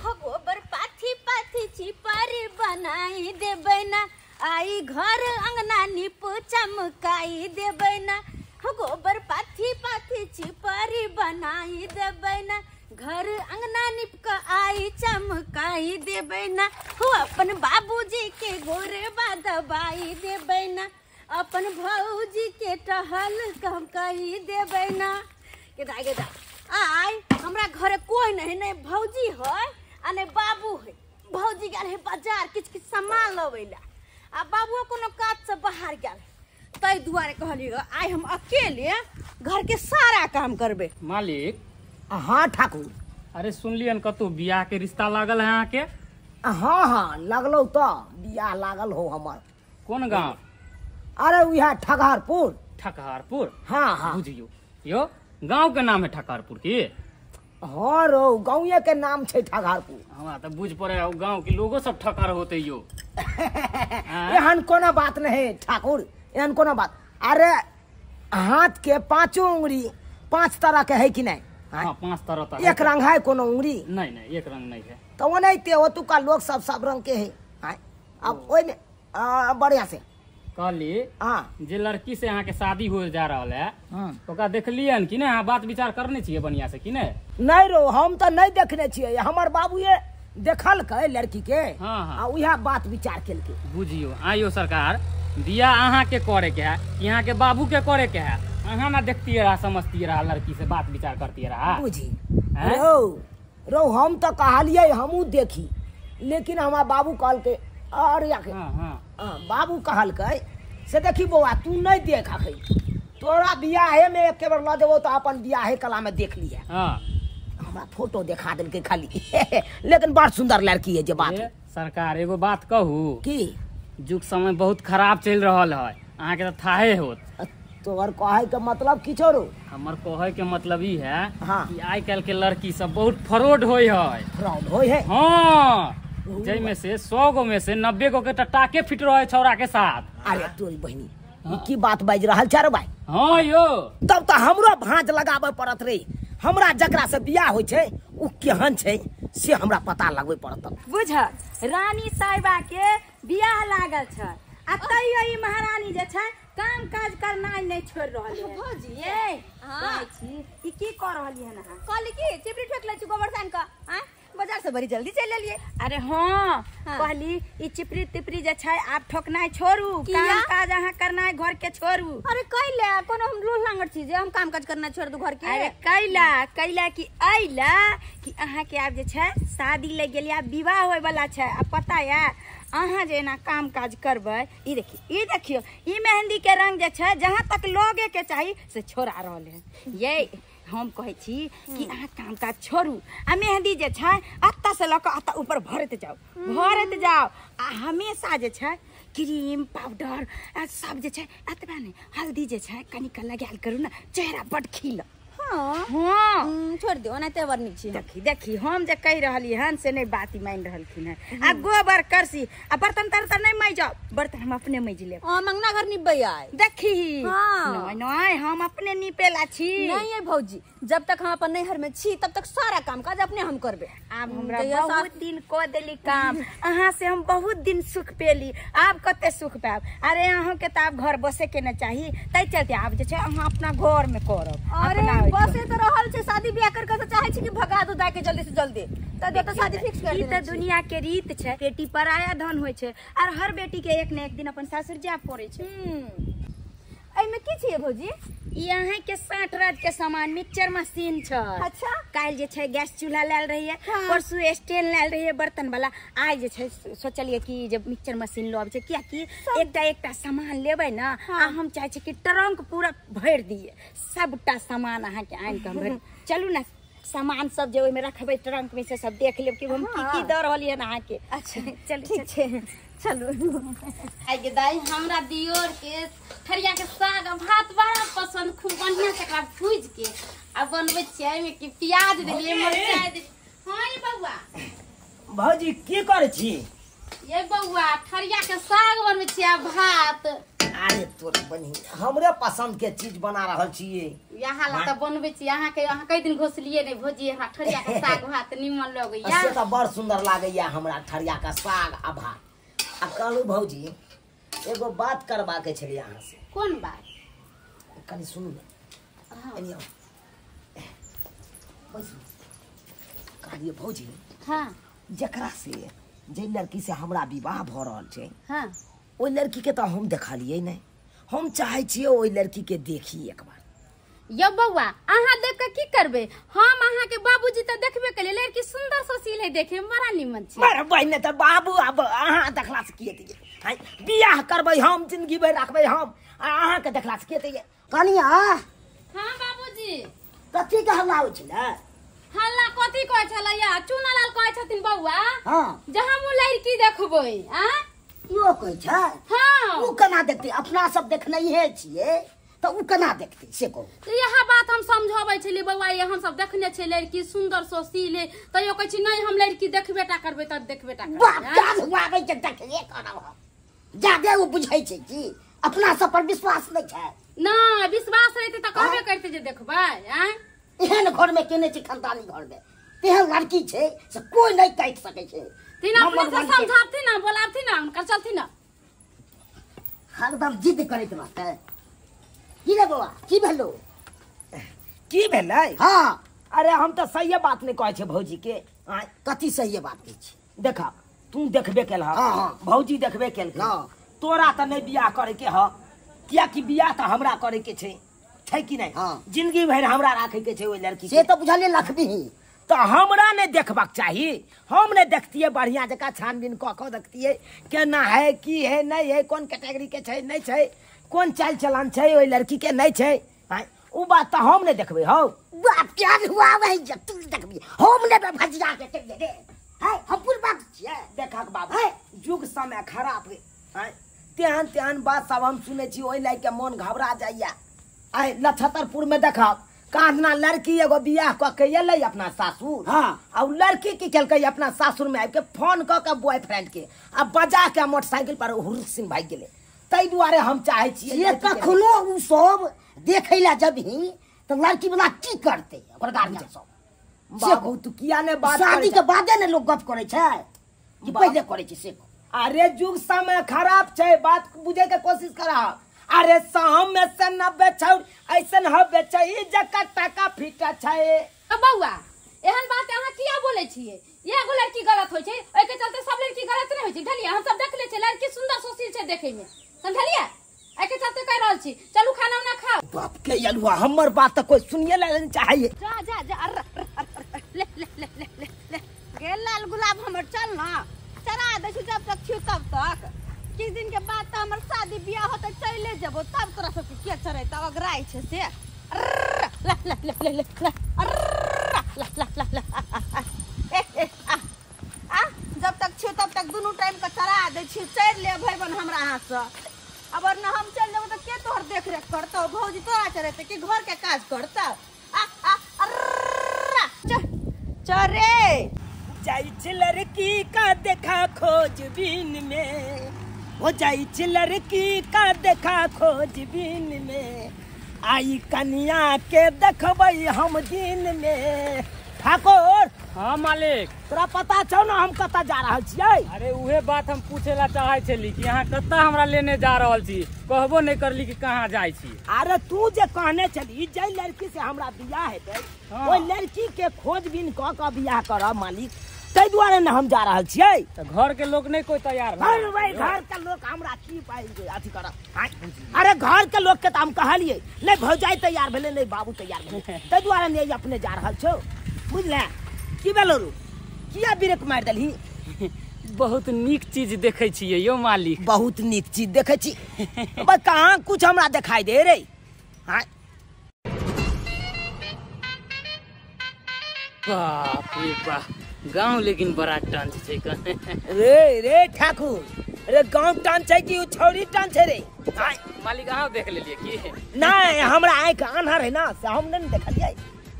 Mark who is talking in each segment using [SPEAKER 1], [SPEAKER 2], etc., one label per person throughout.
[SPEAKER 1] हो गोबर पाथी पाथी चिपरी बनाई देबै ना, आई घर अंगना नीप चमकाई देबै ना। हो गोबर पाथी पाथी चिपरी बनाई देबै ना, घर अंगना नीप क आई चमकाई देबै ना। हो अपन बाबूजी के गोरबा दबाई देबै ना, अपन भौजी के टहल कमकाई देबै ना। गेदा गेदा आइ हमरा घरे कोई नहीं, नहीं भौजी है आ नहीं बाबू है। भौजी गेल है बाजार किछ किछ सामान लबै ला, आ बाबूओ कोनो काज से बाहर गेल, ताहि दुआरे कहलियै आइ हम अकेले घर के सारा काम करबै।
[SPEAKER 2] मालिक।
[SPEAKER 3] हाँ ठाकुर।
[SPEAKER 2] अरे सुनलियन कतौ बियाह के रिश्ता लागल है अहाँ के?
[SPEAKER 3] हाँ हाँ लगलो तो बियाह लागल हो हमर।
[SPEAKER 2] कोन गाँव?
[SPEAKER 3] अरे उहा ठकहरपुर।
[SPEAKER 2] ठकहरपुर?
[SPEAKER 3] हाँ हाँ।
[SPEAKER 2] बुझियो यो गाँव के नाम है ठकहरपुर की?
[SPEAKER 3] हाँ रो गाँव के नाम छै ठकहरपुर।
[SPEAKER 2] हमरा तो बुझ पड़े है गाँव के लोगो सब ठकर होते यो।
[SPEAKER 3] एहन कोनो बात नहीं ठाकुर, एहन कोनो बात। अरे हाथ के पांचों उंगली पांच तरह के है कि नहीं?
[SPEAKER 2] हाँ पांच तरह तक।
[SPEAKER 3] एक रंग है कोनो उंगली?
[SPEAKER 2] नहीं नहीं एक रंग नहीं है।
[SPEAKER 3] तो ओनाहिते ओतुका लोग सब सब रंग के है। अब ओहिमे बढ़िया से
[SPEAKER 2] कहली।
[SPEAKER 3] हाँ
[SPEAKER 2] जे लड़की से अहाँ के शादी हो जा रहा है ओकरा देखलियन कि नहीं? अहाँ बात विचार करने छियै बढ़िया से कि नहीं?
[SPEAKER 3] नहीं रो हम तो नहीं देखने छियै, हमर बाबूए देखलकै लड़की के।
[SPEAKER 2] हाँ हाँ।
[SPEAKER 3] आ उएह बात विचार केलकै।
[SPEAKER 2] बुझियो आइयो सरकार बियाह अहाँ के करे के है कि अहाँ के बाबू के करे के है? अहाँ ना देखतिए रहा समझतिए रहा लड़की से बात विचार करतिए रहा।
[SPEAKER 3] बुझी रो रो हम तो कहलियै हमहूँ देखी, लेकिन हमार बाबू कहलकै अरे
[SPEAKER 2] हाँ हाँ।
[SPEAKER 3] बाबू कहलकै से देखी बौआ तू नहीं देख अखन, तोरा बियाहे में एक बेर लऽ जेबौ तऽ अपन बियाहे कला में देख लिहे।
[SPEAKER 2] हाँ।
[SPEAKER 3] हमरा फोटो देखा देलकै खाली। लेकिन बड़ सुंदर लड़की है जे बात।
[SPEAKER 2] सरकार एगो बात कहू
[SPEAKER 3] की
[SPEAKER 2] युग समय बहुत खराब चलि रहल है, अहाँ के तऽ थाहे होत।
[SPEAKER 3] तोहर कहे के मतलब की छौ रो?
[SPEAKER 2] हमर कहे के मतलब ई है
[SPEAKER 3] हाँ।
[SPEAKER 2] कि आइ काल्हि के लड़की सब बहुत फ्रॉड होय है।
[SPEAKER 3] फ्रॉड होय है?
[SPEAKER 2] हाँ, जाहिमे से 100 गो में से 90 गो के टाके फिट रहे छौड़ा के साथ।
[SPEAKER 3] अरे तोरी बहिनी ई की बात बाजि रहल छै रे भाई?
[SPEAKER 2] हाँ यो
[SPEAKER 3] तब तऽ हमरो भाँज लगाबे पड़त रे। हमरा जकरा से बियाह होइ छै उ केहन छै से हमरा पता लगबे पड़त।
[SPEAKER 4] बुझल रानी साहिबा के बियाह लागल छै आ तैयो ई महारानी जे छै काम काज करनाइ नहीं छोड़ रहल है।
[SPEAKER 1] भौजी
[SPEAKER 4] ये
[SPEAKER 1] हाँ
[SPEAKER 4] ई की कर रहली हन अहाँ?
[SPEAKER 1] कहली की चिपरी ठोक लै छी गोबर सान क, आँ बाजार से बड़ी जल्दी चलि एलियै।
[SPEAKER 4] अरे हाँ
[SPEAKER 1] हाँ।
[SPEAKER 4] कहली ई चिपरी तिपरी जे छै आब ठोकनाइ छोड़ू,
[SPEAKER 1] किया?
[SPEAKER 4] काम काज अहाँ करनाइ घर के छोड़ू।
[SPEAKER 1] अरे कैला कोनो हम लोल लांगड़ छी जे हम काम काज करना छोड़ दू घर के?
[SPEAKER 4] अरे कैला कैला कि ऐला कि अहाँ के आब जे छै शादी लग गेली, आब विवाह होय वाला छै। आ पता या अहाँ जे एना काम काज करबै, ई देखियो ई देखियो ई मेहंदी के रंग जे छै जहाँ तक लगे के चाही से छोड़ा रहल है। ये हम कहै छी कि अहाँ काम काज छोड़ू आ मेहंदी जे छै अत्ता से लऽ कऽ अत्ता ऊपर भरैत जाउ भरैत जाउ। आ हमेशा जे छै क्रीम पाउडर आ सब जे छै एतबा नहि हल्दी जे छै कनिक लगायल करू ने चेहरा बड खिल।
[SPEAKER 1] हाँ
[SPEAKER 4] हाँ
[SPEAKER 1] छोड़ दियौ ओनाहिते बड़ नीक छी।
[SPEAKER 4] देखी देखी हम जे कहि रहली हन से नहीं बात मानि रहलखिन हन। आ गोबर करसी आ बर्तन तर्तन नहीं माइजब, बर्तन हम अपने माइज लेब।
[SPEAKER 1] हाँ मंगना घर निपबै आइ
[SPEAKER 4] देखी।
[SPEAKER 1] हाँ।
[SPEAKER 4] नहीं नहीं हम अपने निपेला छी।
[SPEAKER 1] नहीं है भौजी जब तक हम अपन नैहर में छी तब तक सारा काम काज अपने हम करबे।
[SPEAKER 4] आब हमरा बहुत दिन कऽ देली काम, अहाँ से हम बहुत दिन सुख पेली, आब कते सुख पायब। अरे अहाँ के तऽ आब घर बसे के न चाही, ताहि चलते आब जे छै अहाँ अपना घर में करब।
[SPEAKER 1] अरे बसे तो रहल छै, शादी ब्याह कर के तो चाहे छी कि भगा दू दाय के जल्दी से जल्दी, त तो शादी फिक्स कर
[SPEAKER 4] ई
[SPEAKER 1] देने
[SPEAKER 4] तऽ दुनिया के रीत छै, बेटी पराया धन होइ छै और हर बेटी के एक न एक दिन अपन सासुर जाय पड़ै छै।
[SPEAKER 1] एहिमे की छियै भौजी?
[SPEAKER 4] ई अहाँ के 60 राज के सामान मिक्सचर मशीन छै।
[SPEAKER 1] अच्छा
[SPEAKER 4] काल्हि जे छै गैस चूल्हा लायल रहियै,
[SPEAKER 1] हाँ।
[SPEAKER 4] परसू स्टैंड लायल रहियै बर्तन वाला, आइ जे छै सोचलियै कि जे मिक्सचर मशीन लऽ आबै छै, कियाकि एकटा एकटा सामान लेबै ने।
[SPEAKER 1] हाँ।
[SPEAKER 4] आ हम चाहै छी कि ट्रंक पूरा भरि दियै, सबटा सामान अहाँके आनि कऽ हम भरि। चलू ने सामान सब जे ओहिमे रखबै ट्रंक में से सब देख लेब कि हम की की दऽ रहलियै हन अहाँके।
[SPEAKER 1] अच्छा
[SPEAKER 4] चलू
[SPEAKER 1] ठीक छै चलू।
[SPEAKER 5] आइ गे दाइ हमरा दियोर के ठरिया के साग आ भात बड़ा पसंद, खूब बढ़िया से एकरा भूज के आ बनबै छियै। एहिमे कि प्याज देलियै मरचाइ देलियै। हाँ ये बौआ।
[SPEAKER 3] भौजी की करै छी?
[SPEAKER 5] ये बौआ ठरिया के साग बनबै छियै आ भात।
[SPEAKER 3] अरे तोर बहिन हमरे पसंद के चीज बना रहल छियै।
[SPEAKER 5] यहाँ ला त बनबै छी अहाँ के, अहाँ कई दिन घोसलिए नहीं भौजी, हमरा ठरिया के साग भात निमन लगैया।
[SPEAKER 3] से त बड़ सुंदर लागैया हमरा ठरिया के साग आ भात। आ कहलू भौजी एगो बात करबा के छलै अहाँ से।
[SPEAKER 5] कोन बात?
[SPEAKER 3] कनी सुनू ने। एनी आओ बैसू। कहलियै भौजी
[SPEAKER 5] हाँ
[SPEAKER 3] जकरा से जे लड़की से हमरा विवाह भ रहल छै
[SPEAKER 5] हाँ
[SPEAKER 3] ओहि लड़की के तो हम देखलियै नहीं, हम चाहे छियै ओहि लड़की के देखी एक बार।
[SPEAKER 5] यो बौआ अहाँ देख के की करबै, हम अहाँ के बाबूजी तऽ देखबे केलियै, लड़की सुंदर सुशील है, देखे में बड़ा निमन छै।
[SPEAKER 3] बड़ बहिन तऽ बाबू आब अहाँ देखला से की हेतै? आँय बियाह करबै हम, जिंदगी भरि राखबै हम, आ अहाँ के देखला से की हेतै?
[SPEAKER 6] कनिया।
[SPEAKER 5] हाँ बाबूजी।
[SPEAKER 6] कथी के हल्ला होइ छलै?
[SPEAKER 5] हल्ला कथी कहै छलैया? चुनालाल कहै छथिन बौआ
[SPEAKER 6] हाँ
[SPEAKER 5] जे हम उ लड़की देखबै। आ
[SPEAKER 6] इहो कहै छै?
[SPEAKER 5] हाँ।
[SPEAKER 6] उ केना देखतै? अपना सब देखनैहे छियै तऽ उ केना देखतै से कहू।
[SPEAKER 5] तऽ इएह बात हम समझाबै छलियै बौआ, ये हम सब देखने छियै लड़की सुंदर सुशील है, तैयो कहै छी नहीं हम लड़की देखबे टा करबै तऽ देखबे टा करबै।
[SPEAKER 6] बाप काज हुआबै छै देखबे करब हम। जादे ओ बुझै छै कि अपना सब पर विश्वास नहि छै।
[SPEAKER 5] नहि विश्वास रहितै तऽ कहबे करतै जे देखबै। आँय
[SPEAKER 6] एहन घर में केने छै, खानदानी घर में तेहन लड़की छै से कोई नहीं काटि सकै छै।
[SPEAKER 5] तीन अपने से समझाबथिन ना, बोलाबथिन ना, हुनकर चलथिन ना।
[SPEAKER 6] हरदम जिद करैत रहतै। की रे बौआ की भेलो?
[SPEAKER 3] की भेलै?
[SPEAKER 6] हाँ
[SPEAKER 3] अरे हम तऽ सहिए बात नहीं कहै छै भौजी के।
[SPEAKER 6] आँय कथी सहिए बात कहै छी?
[SPEAKER 3] देखा तू देखबे केलह,
[SPEAKER 6] हाँ
[SPEAKER 3] भौजी देखबे केलकै,
[SPEAKER 6] हाँ
[SPEAKER 3] तोरा तऽ नहीं बियाह करे के ह, कियाकि बियाह तऽ हमरा करे के छै, छै कि नहीं?
[SPEAKER 6] हाँ।
[SPEAKER 3] जिंदगी भरि हमरा राखे के छै ओहि लड़की
[SPEAKER 6] से तऽ बुझलियै लखबी,
[SPEAKER 3] तऽ हमरा नहीं देखबाक चाही। हम नहीं देखतियै बढ़िया जकाँ छानबीन कऽ कऽ देखतियै केना है की है नहीं है, कोन कैटेगरी के छै नहीं छै, कोन चाल चलन छै ओहि लड़की के नहीं छै। उ बात तऽ हम नहीं देखबै। हौ
[SPEAKER 6] बाप क्या हुआ वही जब तू देखबी हम नहीं भजिया के चल रे। है हम पूर्वक छियै।
[SPEAKER 3] देखक बाबू युग समय खराब है, तेहन तेहन बात सब हम सुनै छी, ओहि लए के मन घबरा जाइया। आइ लछतरपुर में देखब कान्हा लड़की एगो बियाह कऽ के एलै अपना सासुर।
[SPEAKER 6] हाँ
[SPEAKER 3] आ उ लड़की की केलकै अपना सासुर में आबि के फोन कऽ के बॉयफ्रेंड के आ बजा के मोटरसाइकिल पर हुर्र सिंह भागि गेलै। ताहि दुआरे हम चाहै छियै
[SPEAKER 6] से कखनो उ सब देखै ला जबही तऽ लड़की वाला की करतै ओकर गार्जियन सब?
[SPEAKER 3] बाबू तू किया ने बात
[SPEAKER 6] शादी के बादे ने लोग गप करै छै कि पहिले करै छै से?
[SPEAKER 3] अरे युग समय खराब छै, बात बुझै के कोशिश करह। अरे सौ में से 90 छौर ऐसन हबे छै जकर टाका फीटा छै।
[SPEAKER 5] बौआ एहन बात अहाँ किया बोलै छियै? एगो लड़की गलत होइ छै ओहि के चलते सब लड़की गलत नहीं होइ छै, बुझलियै? हम सब देख लै छियै लड़की सुंदर सुशील छै देखै में, समझलियै? एहि के चलते कहि रहल छी। चलू खाना उना खाओ।
[SPEAKER 3] बाप के अलुआ हमर बात तऽ कोई सुनिए ला नहीं चाहैए।
[SPEAKER 1] जा जा जा ले ले ले ले ले ले गे लाल गुलाब हमर, चल ना चरा दै छी जब तक छी तब तक। किछ दिन के बाद तऽ हमर शादी बियाह होतै चले जेबो, तब तोरा सबके के चरेतौ अगराइ छै से। ले ले ले ले ले ले ला ला ला ला ए ए आ आ जब तक छी तब तक दुनू टाइम के चरा दै छी, चढ़ि ले भरि बन हमरा हाथ से। अब न हम चल जेबो तऽ के तोहर देख रेख करतौ? भौजी तोरा चरेतै कि घर के काज करतौ? आ आ चरे
[SPEAKER 3] जाइ छै लड़की का देखा खोजबीन में, हो जाइ छै लड़की का देखा खोजबीन में, आई कनिया के देखबै हम दिन में। ठाकुर।
[SPEAKER 2] हाँ मालिक।
[SPEAKER 3] तोरा पता छौ ना हम कतऽ जा रहल छियै?
[SPEAKER 2] अरे उहे बात हम पूछे ला चाहे छली कि अहाँ कतऽ हमरा लेने जा रहल छी, कहबो नहीं करली कि कहाँ जाइ छी।
[SPEAKER 3] अरे तू जे कहने छली जाहि लड़की से हमरा बियाह हेतै
[SPEAKER 2] हाँ।
[SPEAKER 3] ओहि लड़की के खोजबीन कऽ कऽ बियाह करब मालिक, ताहि दुआरे ने हम जा रहल छियै।
[SPEAKER 2] तऽ घर के लोग नहीं कोई तैयार
[SPEAKER 3] अरे घर के लोग हमरा की पाइ अथी करब? अरे घर के लोग के तऽ हम कहलियै नहीं भौजाई तैयार भेलै नहीं बाबू तैयार भेलै, ताहि दुआरे नहीं अपने जा रहल छौ, बुझले? की भेलो रू, किया ब्रेक मारि देलही?
[SPEAKER 2] बहुत नीक चीज देखै छियै यौ मालिक।
[SPEAKER 3] बहुत नीक चीज देखै छी, बस कहाँ कुछ हमरा देखाई दे रे। हाँ
[SPEAKER 2] बाप रे बाप, गाँव लेकिन बड़ा टंच छै।
[SPEAKER 3] रे रे ठाकुर, रे गाँव टंच छै कि उ छौरी टंच छै रे?
[SPEAKER 2] मालिक अहाँ देख लेलियै की?
[SPEAKER 3] नहीं हमरा आँखि आन्हर है ना से हम नहीं देखलियै।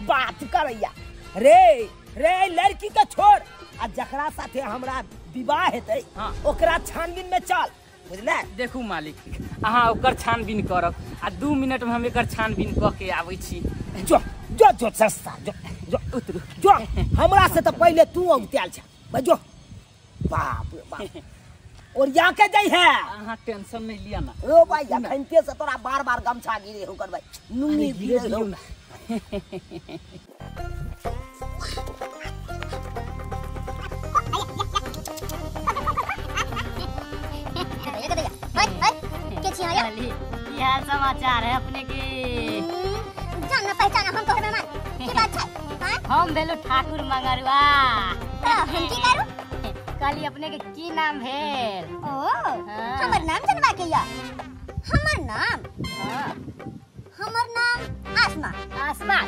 [SPEAKER 3] बात करैया रे रे लड़की के छोड़ आ जकरा साथे हमरा विवाह हेतै
[SPEAKER 2] हाँ।
[SPEAKER 3] ओकरा छानबीन में चल। बुझले।
[SPEAKER 2] देखू मालिक, अहाँ ओकर छानबीन करब आ 2 मिनट में हम एकर छानबीन कऽ के आबै छी।
[SPEAKER 3] जो जो जो सस्ता जो जो
[SPEAKER 2] उतरू
[SPEAKER 3] जो, हमरा से तो पहले तू औताल छ भाई, जो बाप रे बाप और यहाँ के जाइ है।
[SPEAKER 2] अहाँ टेंशन नहीं लिया ना।
[SPEAKER 3] ओ भाई अखनते से तोरा बार बार गमछा गिरे हो कर भाई, नुंगी गिरे हो
[SPEAKER 2] ना।
[SPEAKER 5] की हाल समाचार है अपने के?
[SPEAKER 7] जान पहचाना हम तोहर मेहमान की बात छै?
[SPEAKER 5] हम भेलु ठाकुर मंगरुआ।
[SPEAKER 7] त हम की करू?
[SPEAKER 5] कहली अपने के की नाम भेल?
[SPEAKER 7] ओ हमर नाम जनवा के या? हमर नाम?
[SPEAKER 5] हां
[SPEAKER 7] हमर नाम आसमा।
[SPEAKER 5] आसमान?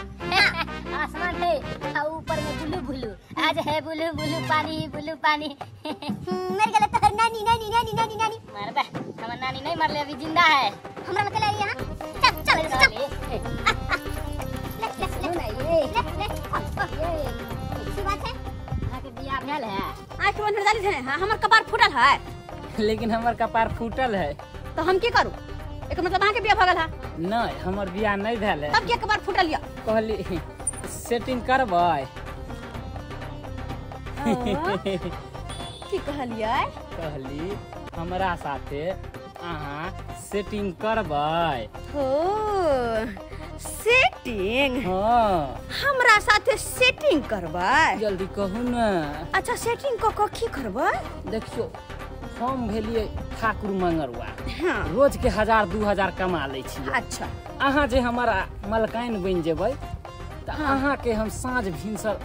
[SPEAKER 5] आसमान है आ ऊपर में बुलु बुलु, आज है बुलु बुलु पानी बुलु पानी।
[SPEAKER 7] मर गेल तोहर नानी नानी नानी नानी नानी।
[SPEAKER 5] मरबे, हमर नानी नहीं मरले, अभी जिंदा है।
[SPEAKER 7] हमरा लग ले यहां चल चल चल ले ले ले ले ले की बात है?
[SPEAKER 5] अहाँ के बियाह भेल है?
[SPEAKER 1] आंख बंद कर डाली है। हां हमर कपार फूटल है।
[SPEAKER 2] लेकिन हमर कपार फूटल है
[SPEAKER 1] तो हम की करू? एक मतलब अहाँ के बियाह भ गेल है?
[SPEAKER 2] नहीं, हमर बियाह नहीं भेल है।
[SPEAKER 1] तब के कपार फूटल या?
[SPEAKER 2] कहली सेटिंग करबै।
[SPEAKER 1] की कहलियै?
[SPEAKER 2] कहली हमरा साथे अहाँ सेटिंग करबै।
[SPEAKER 1] हो सेटिंग?
[SPEAKER 2] हाँ
[SPEAKER 1] हमरा साथे सेटिंग करबै?
[SPEAKER 2] जल्दी कहू ना।
[SPEAKER 1] अच्छा सेटिंग क क की करबै?
[SPEAKER 2] देखियो हम भेलिए ठाकुर मंगरुआ।
[SPEAKER 1] हाँ।
[SPEAKER 2] रोज के 1000 2000 कमा लै छियै।
[SPEAKER 1] अच्छा
[SPEAKER 2] अहाँ जे हमारा मलकाइन बनि जेबै तऽ अहाँ के हम साँझ भिनसर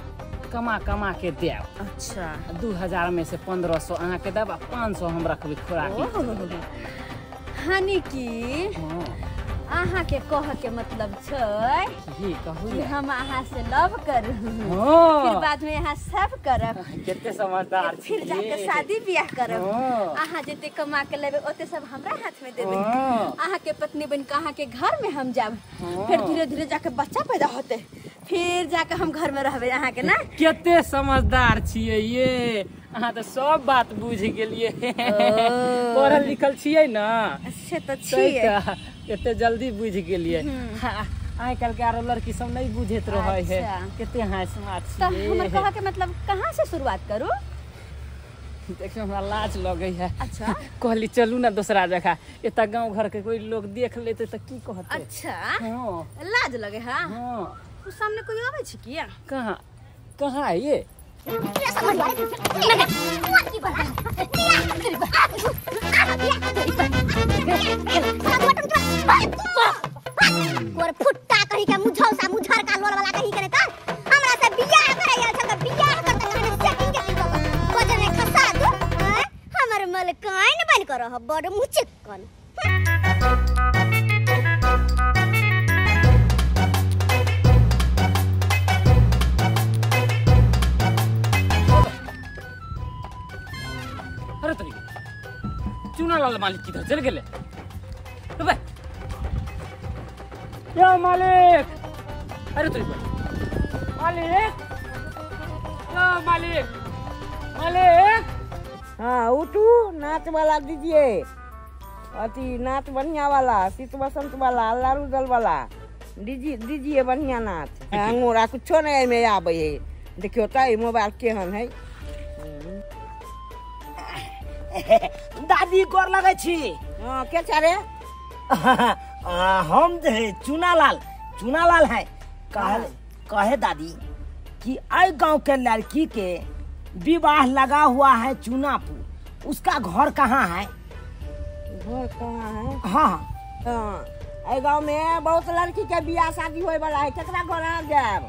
[SPEAKER 2] कमा कमा के देब।
[SPEAKER 1] अच्छा
[SPEAKER 2] 2000 में से 1500 अहाँ के देब आ 500 हम रखबै खोराकी।
[SPEAKER 1] हानि की अहाँ के कह के मतलब छै
[SPEAKER 2] की कहू
[SPEAKER 1] कि हम अहाँ से लव करू, फिर बाद में यहाँ सब करब।
[SPEAKER 2] कते समझदार,
[SPEAKER 1] फिर जाके शादी ब्याह करब। अहाँ जते कमा के लेबै ओते सब हमरा हाथ में देबै। अहाँ के पत्नी बन के अहाँ के घर में हम जाब, फिर धीरे धीरे जाके बच्चा पैदा होते, फिर जाके हम घर में रहबै अहाँ के ना।
[SPEAKER 2] कते समझदार छियै ये, अहाँ तऽ सब बात बुझि गेलियै। पढ़ल लिखल छियै ना?
[SPEAKER 1] से तऽ छियै,
[SPEAKER 2] एते जल्दी बुझि गेलियै। आइ काल्हि के आरो लड़की सब नहीं बुझैत रहै है। कते हाँसमार छियै।
[SPEAKER 1] तऽ हमर कहऽ के मतलब कहाँ से शुरुआत करू?
[SPEAKER 2] देखियौ हमरा लाज लगै है।
[SPEAKER 1] अच्छा
[SPEAKER 2] कहली चलू ना दोसरा जगह, एतऽ गाँव घर के कोई लोग देख लेते तऽ की कहते।
[SPEAKER 1] अच्छा
[SPEAKER 2] हाँ
[SPEAKER 1] लाज लगे है?
[SPEAKER 2] हाँ।
[SPEAKER 1] उ सामने कोई आबै छै की?
[SPEAKER 2] कहाँ कहाँ है ये?
[SPEAKER 7] और फुट्टा कही के मुझौसा मुझर का लोल वाला कही करे त हमरा से बियाह करे आयल छ त बियाह करत कने सेटिंग के दिन बजे में खसा दू। हमर मलकाइन बन कर रह बड़ मुचिकन।
[SPEAKER 2] अरे तरी चुना लाल मालिक किधर चल गेले? अबे यो मालिक, अरे तरी मालिक, यो मालिक, मालिक।
[SPEAKER 6] हाँ उठू, नाच वाला दीजिए, अति नाच बढ़िया वाला, शीत बसंत वाला, लारू दल वाला दीजिए दीजिए बढ़िया नाच। अंगोरा कुछो नहीं में आबे है। देखियो त मोबाइल केहन है।
[SPEAKER 3] दादी गोर लगै छी।
[SPEAKER 6] हाँ के छ रे?
[SPEAKER 3] हम जे चुनालाल, चुनालाल है। कहे दादी कि अय गांव के लड़की के विवाह लगा हुआ है चुनापुर, उसका घर कहाँ है?
[SPEAKER 6] घर कहाँ है?
[SPEAKER 3] हाँ
[SPEAKER 6] हाँ अय गांव में बहुत लड़की के बियाह शादी होए वाला है, केकरा घर आ जाब?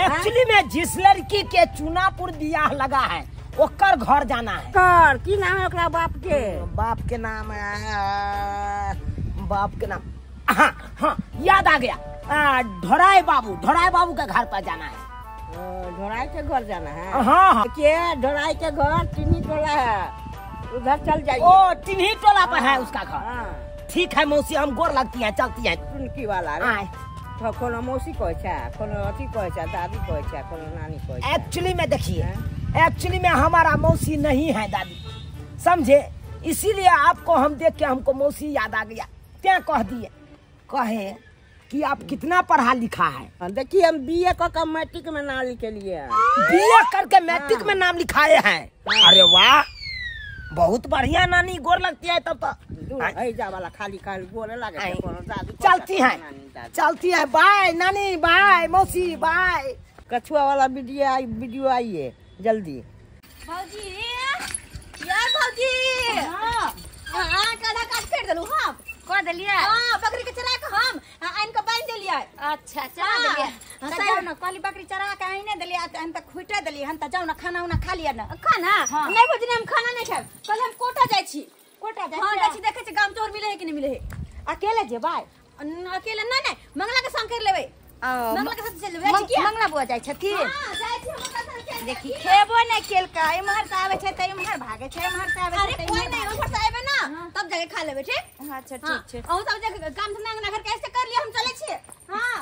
[SPEAKER 3] एक्चुअली में जिस लड़की के चुनापुर बियाह लगा है ओकर घर जाना है।
[SPEAKER 6] कर की नाम है ओकरा बाप के?
[SPEAKER 3] बाप के नाम, बाप के नाम, हाँ हाँ याद आ गया, ढोराई बाबू, ढोराई बाबू के घर पर जाना है।
[SPEAKER 6] ढोराई के घर जाना है?
[SPEAKER 3] हाँ हाँ।
[SPEAKER 6] के ढोराई के घर टिन्ही टोला है, उधर चल जाइए।
[SPEAKER 3] ओ टिन्ही टोला पर है उसका घर।
[SPEAKER 6] हाँ।
[SPEAKER 3] ठीक है मौसी, हम गोर लगती है, चलती है।
[SPEAKER 6] टुनकी वाला रे कोनो मौसी कहै छै, कोनो अथी कहै छै, दादी कहै छै, कोनो नानी कहै छै।
[SPEAKER 3] एक्चुअली में देखिए, एक्चुअली में हमारा मौसी नहीं है दादी, समझे? इसीलिए आपको हम देख के हमको मौसी याद आ गया, क्या कह दिए। कहे कि आप कितना पढ़ा लिखा है?
[SPEAKER 6] देखिए हम बीए का मैट्रिक में नाम लिखे लिए।
[SPEAKER 3] बीए करके मैट्रिक में नाम लिखाए हैं? अरे वाह, बहुत बढ़िया नानी, गोर लगती है तब तो।
[SPEAKER 6] वाला खाली खाली गोरे लगे।
[SPEAKER 3] चलती है, चलती है, बाय नानी, बाय मौसी, बाय।
[SPEAKER 6] कछुआ वाला वीडियो आई, वीडियो आई है जल्दी।
[SPEAKER 1] भौजी यार भौजी, हां हां काला काट फेर देलु हम।
[SPEAKER 4] क देलियै?
[SPEAKER 1] हां, बकरी के चरा के हम आइन के बांध देलियै।
[SPEAKER 4] अच्छा, चरा देलियै। जाउ ना, कहली बकरी चरा के आइने देलियै, हम त खुटा देलियै हन, त जाउ ना खाना उना खा लिअ ना।
[SPEAKER 1] खाना नहीं भौजी, हम खाना नहीं खाएब, कल हम कोटा जाइ छी।
[SPEAKER 4] कोटा जाइ?
[SPEAKER 1] हां जाइ छी, देखै छी गाम चोर मिले है कि नहीं मिले है।
[SPEAKER 4] अकेले जेबै?
[SPEAKER 1] अकेले नहीं नहीं, मंगला के संग कर लेबै। मंगला के साथ चल जेबै।
[SPEAKER 4] मंगला बुआ जाइ छथिन?
[SPEAKER 1] हां जाइ छी, हम ओकरा संग चल।
[SPEAKER 4] देखी खेबो नै केलका, इम्हर से आबै छै त इम्हर भागे छै, इम्हर से आबै छै।
[SPEAKER 1] अरे कोई नहीं, उम्हर से आबे ना तब जाके खा लेबै, ठीक?
[SPEAKER 4] अच्छा ठीक छै।
[SPEAKER 1] अहूँ सब जे काम धंधा अंगना घर कैसे कर लिया, हम चलै छियै। हां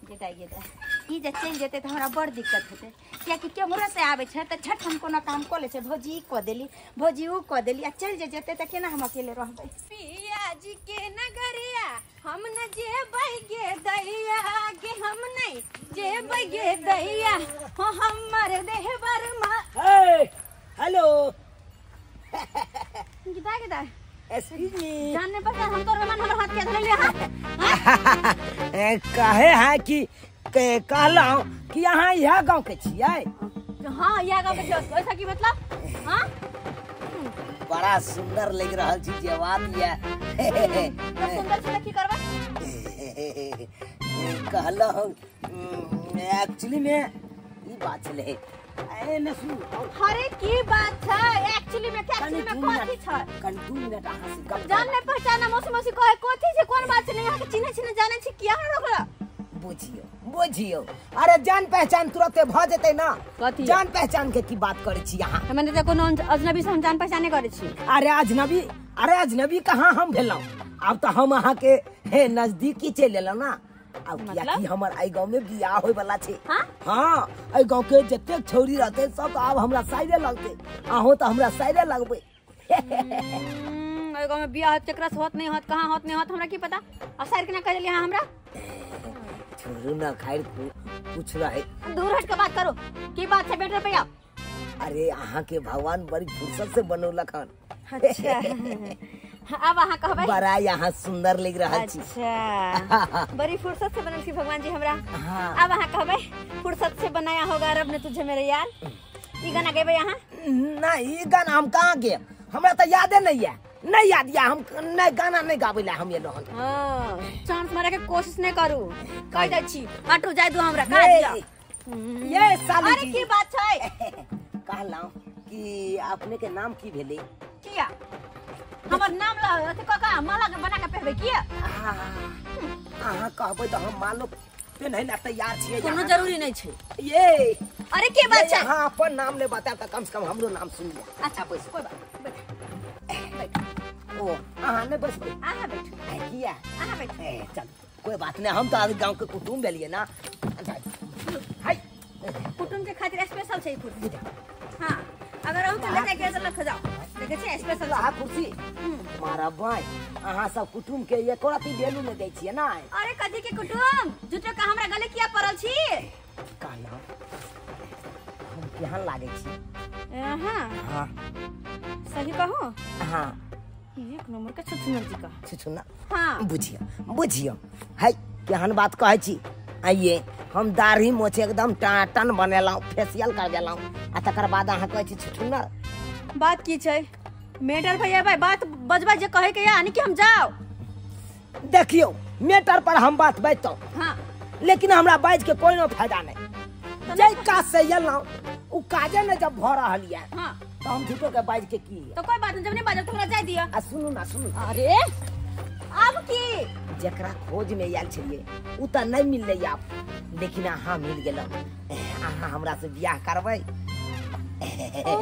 [SPEAKER 4] गेदाइ गेदाइ, ई जे चलि जेतै तऽ हमरा बड़ दिक्कत हेतै, कियाकि केम्हरो से आबै छै तऽ झट हम कोनो काम कऽ लै छै, भौजी ई कऽ देली, भौजी उ कऽ देली, आ चलि जे जेतै तऽ केना हम अकेले रहबै।
[SPEAKER 1] पिया जी के नगरिया हम न जेबै गे दैया, गे हम नहीं जेबै गे दैया, हो हमर देहबर मा।
[SPEAKER 3] हेलो
[SPEAKER 1] गेदाइ गेदाइ,
[SPEAKER 3] एक्सक्यूज मी,
[SPEAKER 1] जान नहीं पहचान हम तोर मेहमान, हमर हाथ के धरले हाथ।
[SPEAKER 3] कहे है कि कहलहुँ कि अहाँ इएह गाँव के छियै?
[SPEAKER 1] हाँ इएह गाँव के छियै। ऐसा की मतलब? हाँ
[SPEAKER 3] बड़ा सुंदर लग रहल छी जे बात ये।
[SPEAKER 1] सुंदर छी त की करबै?
[SPEAKER 3] कहलहुँ एक्चुअली में ई बात छलै। ए न सुन,
[SPEAKER 1] अरे की बात छै एक्चुअली में? एक्चुअली में कथी छै?
[SPEAKER 3] कनि 2 मिनट अहाँ से गप।
[SPEAKER 1] जान नहीं पहचाना, मौसी मौसी कहे कथी छै, कोन बात छै? नहीं अहाँ के चिन्है छी न जानै छी, किया रोकला?
[SPEAKER 3] बुझियो बुझियो, अरे जान पहचान तुरते भ जेतै ना। जान पहचान के की बात करै छी अहाँ?
[SPEAKER 1] हमने त कोनो अजनबी से हम जान पहचान नहीं करै छी।
[SPEAKER 3] अरे अजनबी, अरे अजनबी कहाँ हम भेलहुँ? आब त हम अहाँ के हे नजदीकी चलि एलहुँ ना। अब कियाकि हमर एहि गाँव में बियाह होय वाला छै। हाँ, एहि गाँव के जतेक छौरी रहतै सब आब हमरा साइरे लगतै, अहूँ त हमरा साइरे लगबै।
[SPEAKER 1] एहि गाँव में बियाह होत, केकरा से होत नहीं होत, कहाँ होत नहीं होत, हमरा की पता? आ साइर केना कह देलियै अहाँ हमरा?
[SPEAKER 3] छोड़ू ना, खैर कुछ रहे।
[SPEAKER 1] दूर हट के बात करो, की बात छै बेटर पे?
[SPEAKER 3] अरे अहाँ के भगवान बड़ी फुर्सत से बनौलक हन।
[SPEAKER 1] अच्छा अब अहाँ कहबै?
[SPEAKER 3] बड़ा यहाँ सुंदर लग रहल छी।
[SPEAKER 1] अच्छा बड़ी फुर्सत से बनल छी भगवान जी हमरा।
[SPEAKER 3] हाँ।
[SPEAKER 1] अब अहाँ कहबै फुर्सत से बनाया होगा रब ने तुझे मेरे यार, ई गाना गेबै अहाँ?
[SPEAKER 3] नहीं ई गाना हम कहाँ गेब, हमरा त यादे नहीं है, नहीं याद या, हम नहीं गाना नहीं गाबै ला हम एलो हन।
[SPEAKER 1] हां चांस मारे के कोशिश नहीं करू, कह दै छी हटू जाय दू हमरा काज दिया।
[SPEAKER 3] ये साली
[SPEAKER 1] अरे की बात छै?
[SPEAKER 3] कहलहुँ कि अपने के नाम की भेलै?
[SPEAKER 1] किया हमर नाम ल अथि क का माला के बना के पहनबै किया?
[SPEAKER 3] अहाँ कहबै त हम मालो पेन्है ला तैयार छियै,
[SPEAKER 1] कोनो जरूरी नहीं छै।
[SPEAKER 3] ये
[SPEAKER 1] अरे की बात छै?
[SPEAKER 3] अहाँ अपन नाम ले बतायब त कम से कम हमरो नाम सुन लिअ।
[SPEAKER 1] अच्छा बैस, कोई बात बैठ बैठ।
[SPEAKER 3] ओ अहाँ नहीं बैसबै?
[SPEAKER 1] अहाँ बैठू।
[SPEAKER 3] किया?
[SPEAKER 1] अहाँ बैठू।
[SPEAKER 3] चल कोई बात नहीं, हम तो आज गाँव के कुटुम्ब भेलियै ना। हाय
[SPEAKER 1] कुटुम्ब के खातिर स्पेशल छै ई कुर्सी। हां अगर अहूँ के ले जाके त लख जाओ, देखै छियै स्पेशल
[SPEAKER 3] अहाँ कुर्सी। मारा भाई अहाँ सब कुटुम्ब के एको रति वैल्यू नहीं दै छियै ना।
[SPEAKER 1] अरे कथी के कुटुम्ब? झूठो के हमरा गले किया पड़ल छी?
[SPEAKER 3] कहलहुँ हम केहन लागै छी?
[SPEAKER 1] अहाँ?
[SPEAKER 3] हाँ
[SPEAKER 1] सही कहू?
[SPEAKER 3] हाँ
[SPEAKER 1] एक नंबर के छुछुनर जी का।
[SPEAKER 3] छुछुनर?
[SPEAKER 1] हाँ
[SPEAKER 3] बुझियो बुझियो, है केहन बात कहै छी? आइए हम दाढ़ी मोछ एकदम टाटन बनेलहुँ, फेसियल करबेलहुँ, आ तकर बाद अहाँ कहै छी छुछुनर।
[SPEAKER 1] बात की छै मेटर भैया भाई, बात बजबा जे कहे के यानी कि हम जाओ।
[SPEAKER 3] देखियो मेटर पर हम बात बजतौ।
[SPEAKER 1] हाँ
[SPEAKER 3] लेकिन हमरा बाज के कोई नो फायदा नहीं, जै काज से एलहुँ उ काजे ने जब भ रहल ये।
[SPEAKER 1] हाँ
[SPEAKER 3] तो हम झूठो के बाज के की?
[SPEAKER 1] तो कोई बात नहीं, जब नहीं बाजब तो हमरा जाय दिया।
[SPEAKER 3] आ सुनू ना सुनू,
[SPEAKER 1] अरे अब की
[SPEAKER 3] जकरा खोज में आयल छलियै उ त नहीं मिललै आप, लेकिन अहाँ मिल गेलहुँ। अहाँ हमरा से बियाह करबै?
[SPEAKER 1] ओ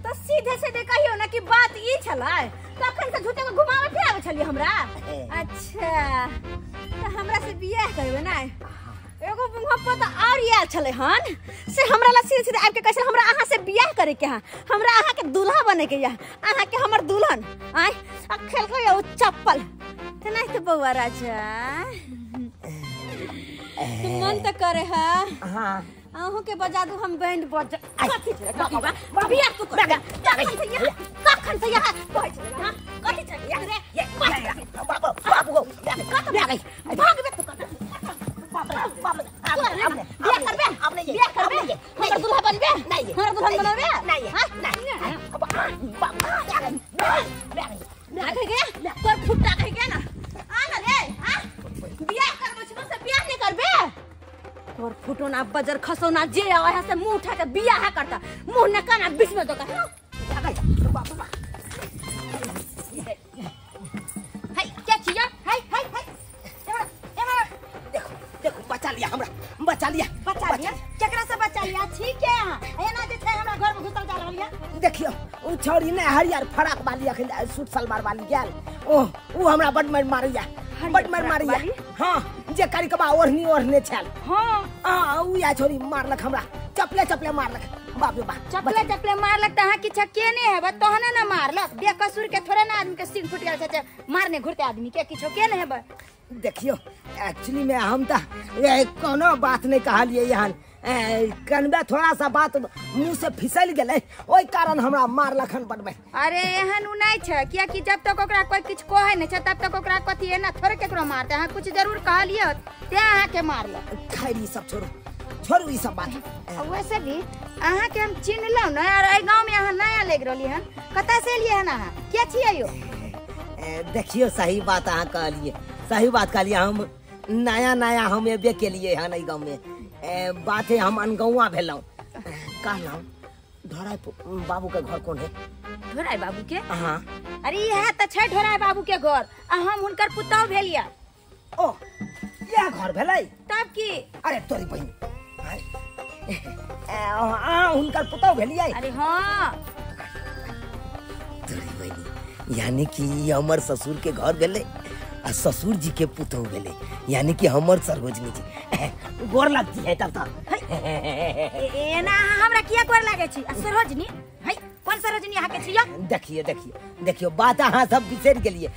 [SPEAKER 1] तो सीधे सीधे कहियो ना कि बात ई छलै, तखन से झूठे के घुमावे फिरावे छलियै हमरा। अच्छा त हमरा से बियाह करबै ना? एगो मुहब्बत और आयल छलै हन से हमरा ला सीधे सीधे आबि के कहै छलै हमरा अहाँ से बियाह करे के है, हमरा अहाँ के दूल्हा बने के या, अहाँ के हमर दुल्हन आय आ खेल के ओ चप्पल त नहीं तो बउआ राजा तू मन त करे है।
[SPEAKER 6] हां
[SPEAKER 1] अहू के बजा दू हम बैंड बजा कथि छै बियाह तू कर कखन से यहाँ कहै छै हां कथि छै रे
[SPEAKER 6] बाबू बाबू
[SPEAKER 1] भागबे तू कर
[SPEAKER 6] बाप
[SPEAKER 1] बियाह करबे बियाह करबे हमर दूल्हा बनबे
[SPEAKER 6] नहीं
[SPEAKER 1] हमर दुल्हन बनबे
[SPEAKER 6] नहीं नहीं
[SPEAKER 1] भाग गया तोर फुट्टा खा गया ना आ ना रे हां बियाह करबो छै से बियाह नहीं करबे तोर फुटो ना बजर खसो ना जे आवे है से मुंह उठा के बियाह करता मुंह न काना बीच में दोका
[SPEAKER 4] हाय क्या चीज हाय हाय हाय
[SPEAKER 6] देखो देखो बचा लिया हमरा बचा लिया
[SPEAKER 4] बचा लिया केकरा से बचा लिया ठीक है यहां एना जे छै हमरा घर में घुसल जा रहल है।
[SPEAKER 6] देखियो उ छोरी ने हरियर फराक वाली अखन सूट सलवार वाली गेल ओ उ हमरा बड मार मारैया बड मार मारैया। हां जे करिकबा ओढ़नी ओढ़ने छल।
[SPEAKER 4] हां
[SPEAKER 6] हां उ या छोरी मारलक हमरा चपले चपले मारलक। बाप रे बाप
[SPEAKER 4] चपले चपले मारलक त अहाँ किछ केने हेबै तहने ना मारलक बेकसूर के थोड़े ना आदमी के सिर फुट गेल छै मारने घुरते आदमी के किछो केने हेबै।
[SPEAKER 6] देखियो एक्चुअली में हम त कोनो बात नहीं कहलिए यहाँ कनबे थोड़ा सा बात मुंह से फिसल गेलै ओहि कारण हमरा मारलखन बडबै।
[SPEAKER 4] अरे एहन उ नहीं छै कियाकि जब तक ओकरा कोई किछ कहै नहीं छै तब तक ओकरा कथी एना थोड़े केकरो मारते। अहाँ कुछ जरूर कहलिए ते अहाँ के मारलक।
[SPEAKER 6] खैर ई सब छोड़ू छोड़ू ई सब बात।
[SPEAKER 4] वैसे भी अहाँ के हम चिन्हलहुँ ने और एहि गाँव में अहाँ नया लागि रहली हन कतऽ से एलियै हन अहाँ के छियै यौ?
[SPEAKER 6] देखियो सही बात अहाँ कहलिए सही बात कहलिए हम नया नया हम एबे केलिए हन एहि गाँव में बात है हम अनगौआ भेलहुँ कहलहुँ ढोराई बाबू के घर कौन है?
[SPEAKER 4] ढोराई बाबू के?
[SPEAKER 6] हाँ
[SPEAKER 4] अरे इएह तऽ छै ढोराई बाबू के घर आ हम हुनकर पुतहु भेलियै।
[SPEAKER 6] ओ इएह घर भेलै
[SPEAKER 4] तब की?
[SPEAKER 6] अरे तोरी बहिन अहाँ हुनकर पुतहु भेलियै?
[SPEAKER 4] अरे हाँ
[SPEAKER 6] तोरी बहिन यानी कि हमर ससुर के घर भेलै आ ससुर जी के पुतहु भेलै यानी कि हमर सरोजनी जी गोर लगती है तब तक।
[SPEAKER 4] एना हमरा किया गोर लागै छी? आ सरोजनी है कौन सरोजनी अहाँ के छियै?
[SPEAKER 6] देखियो देखियो देखियो बात अहाँ सब बिसरि गेलियै।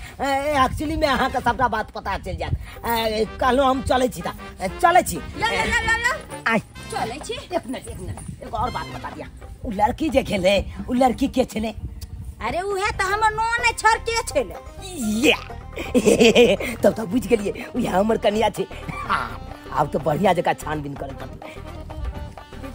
[SPEAKER 6] एक्चुअली में अहाँ के सबटा बात पता चलि जायत। कहलहुँ हम चलै छी ता चलै छी
[SPEAKER 4] ल ल ल ल
[SPEAKER 6] आइ
[SPEAKER 4] चलै छी।
[SPEAKER 6] एक मिनट एक मिनट एगो और बात बता दिया उ लड़की जे खेले उ लड़की के छलै?
[SPEAKER 4] अरे उहे त हमर नोने छर के छलै।
[SPEAKER 6] या तब तब बुझि गेलियै उहे हमर कनिया छै। आब तो बढ़िया जगह छानबीन करे पड़तै।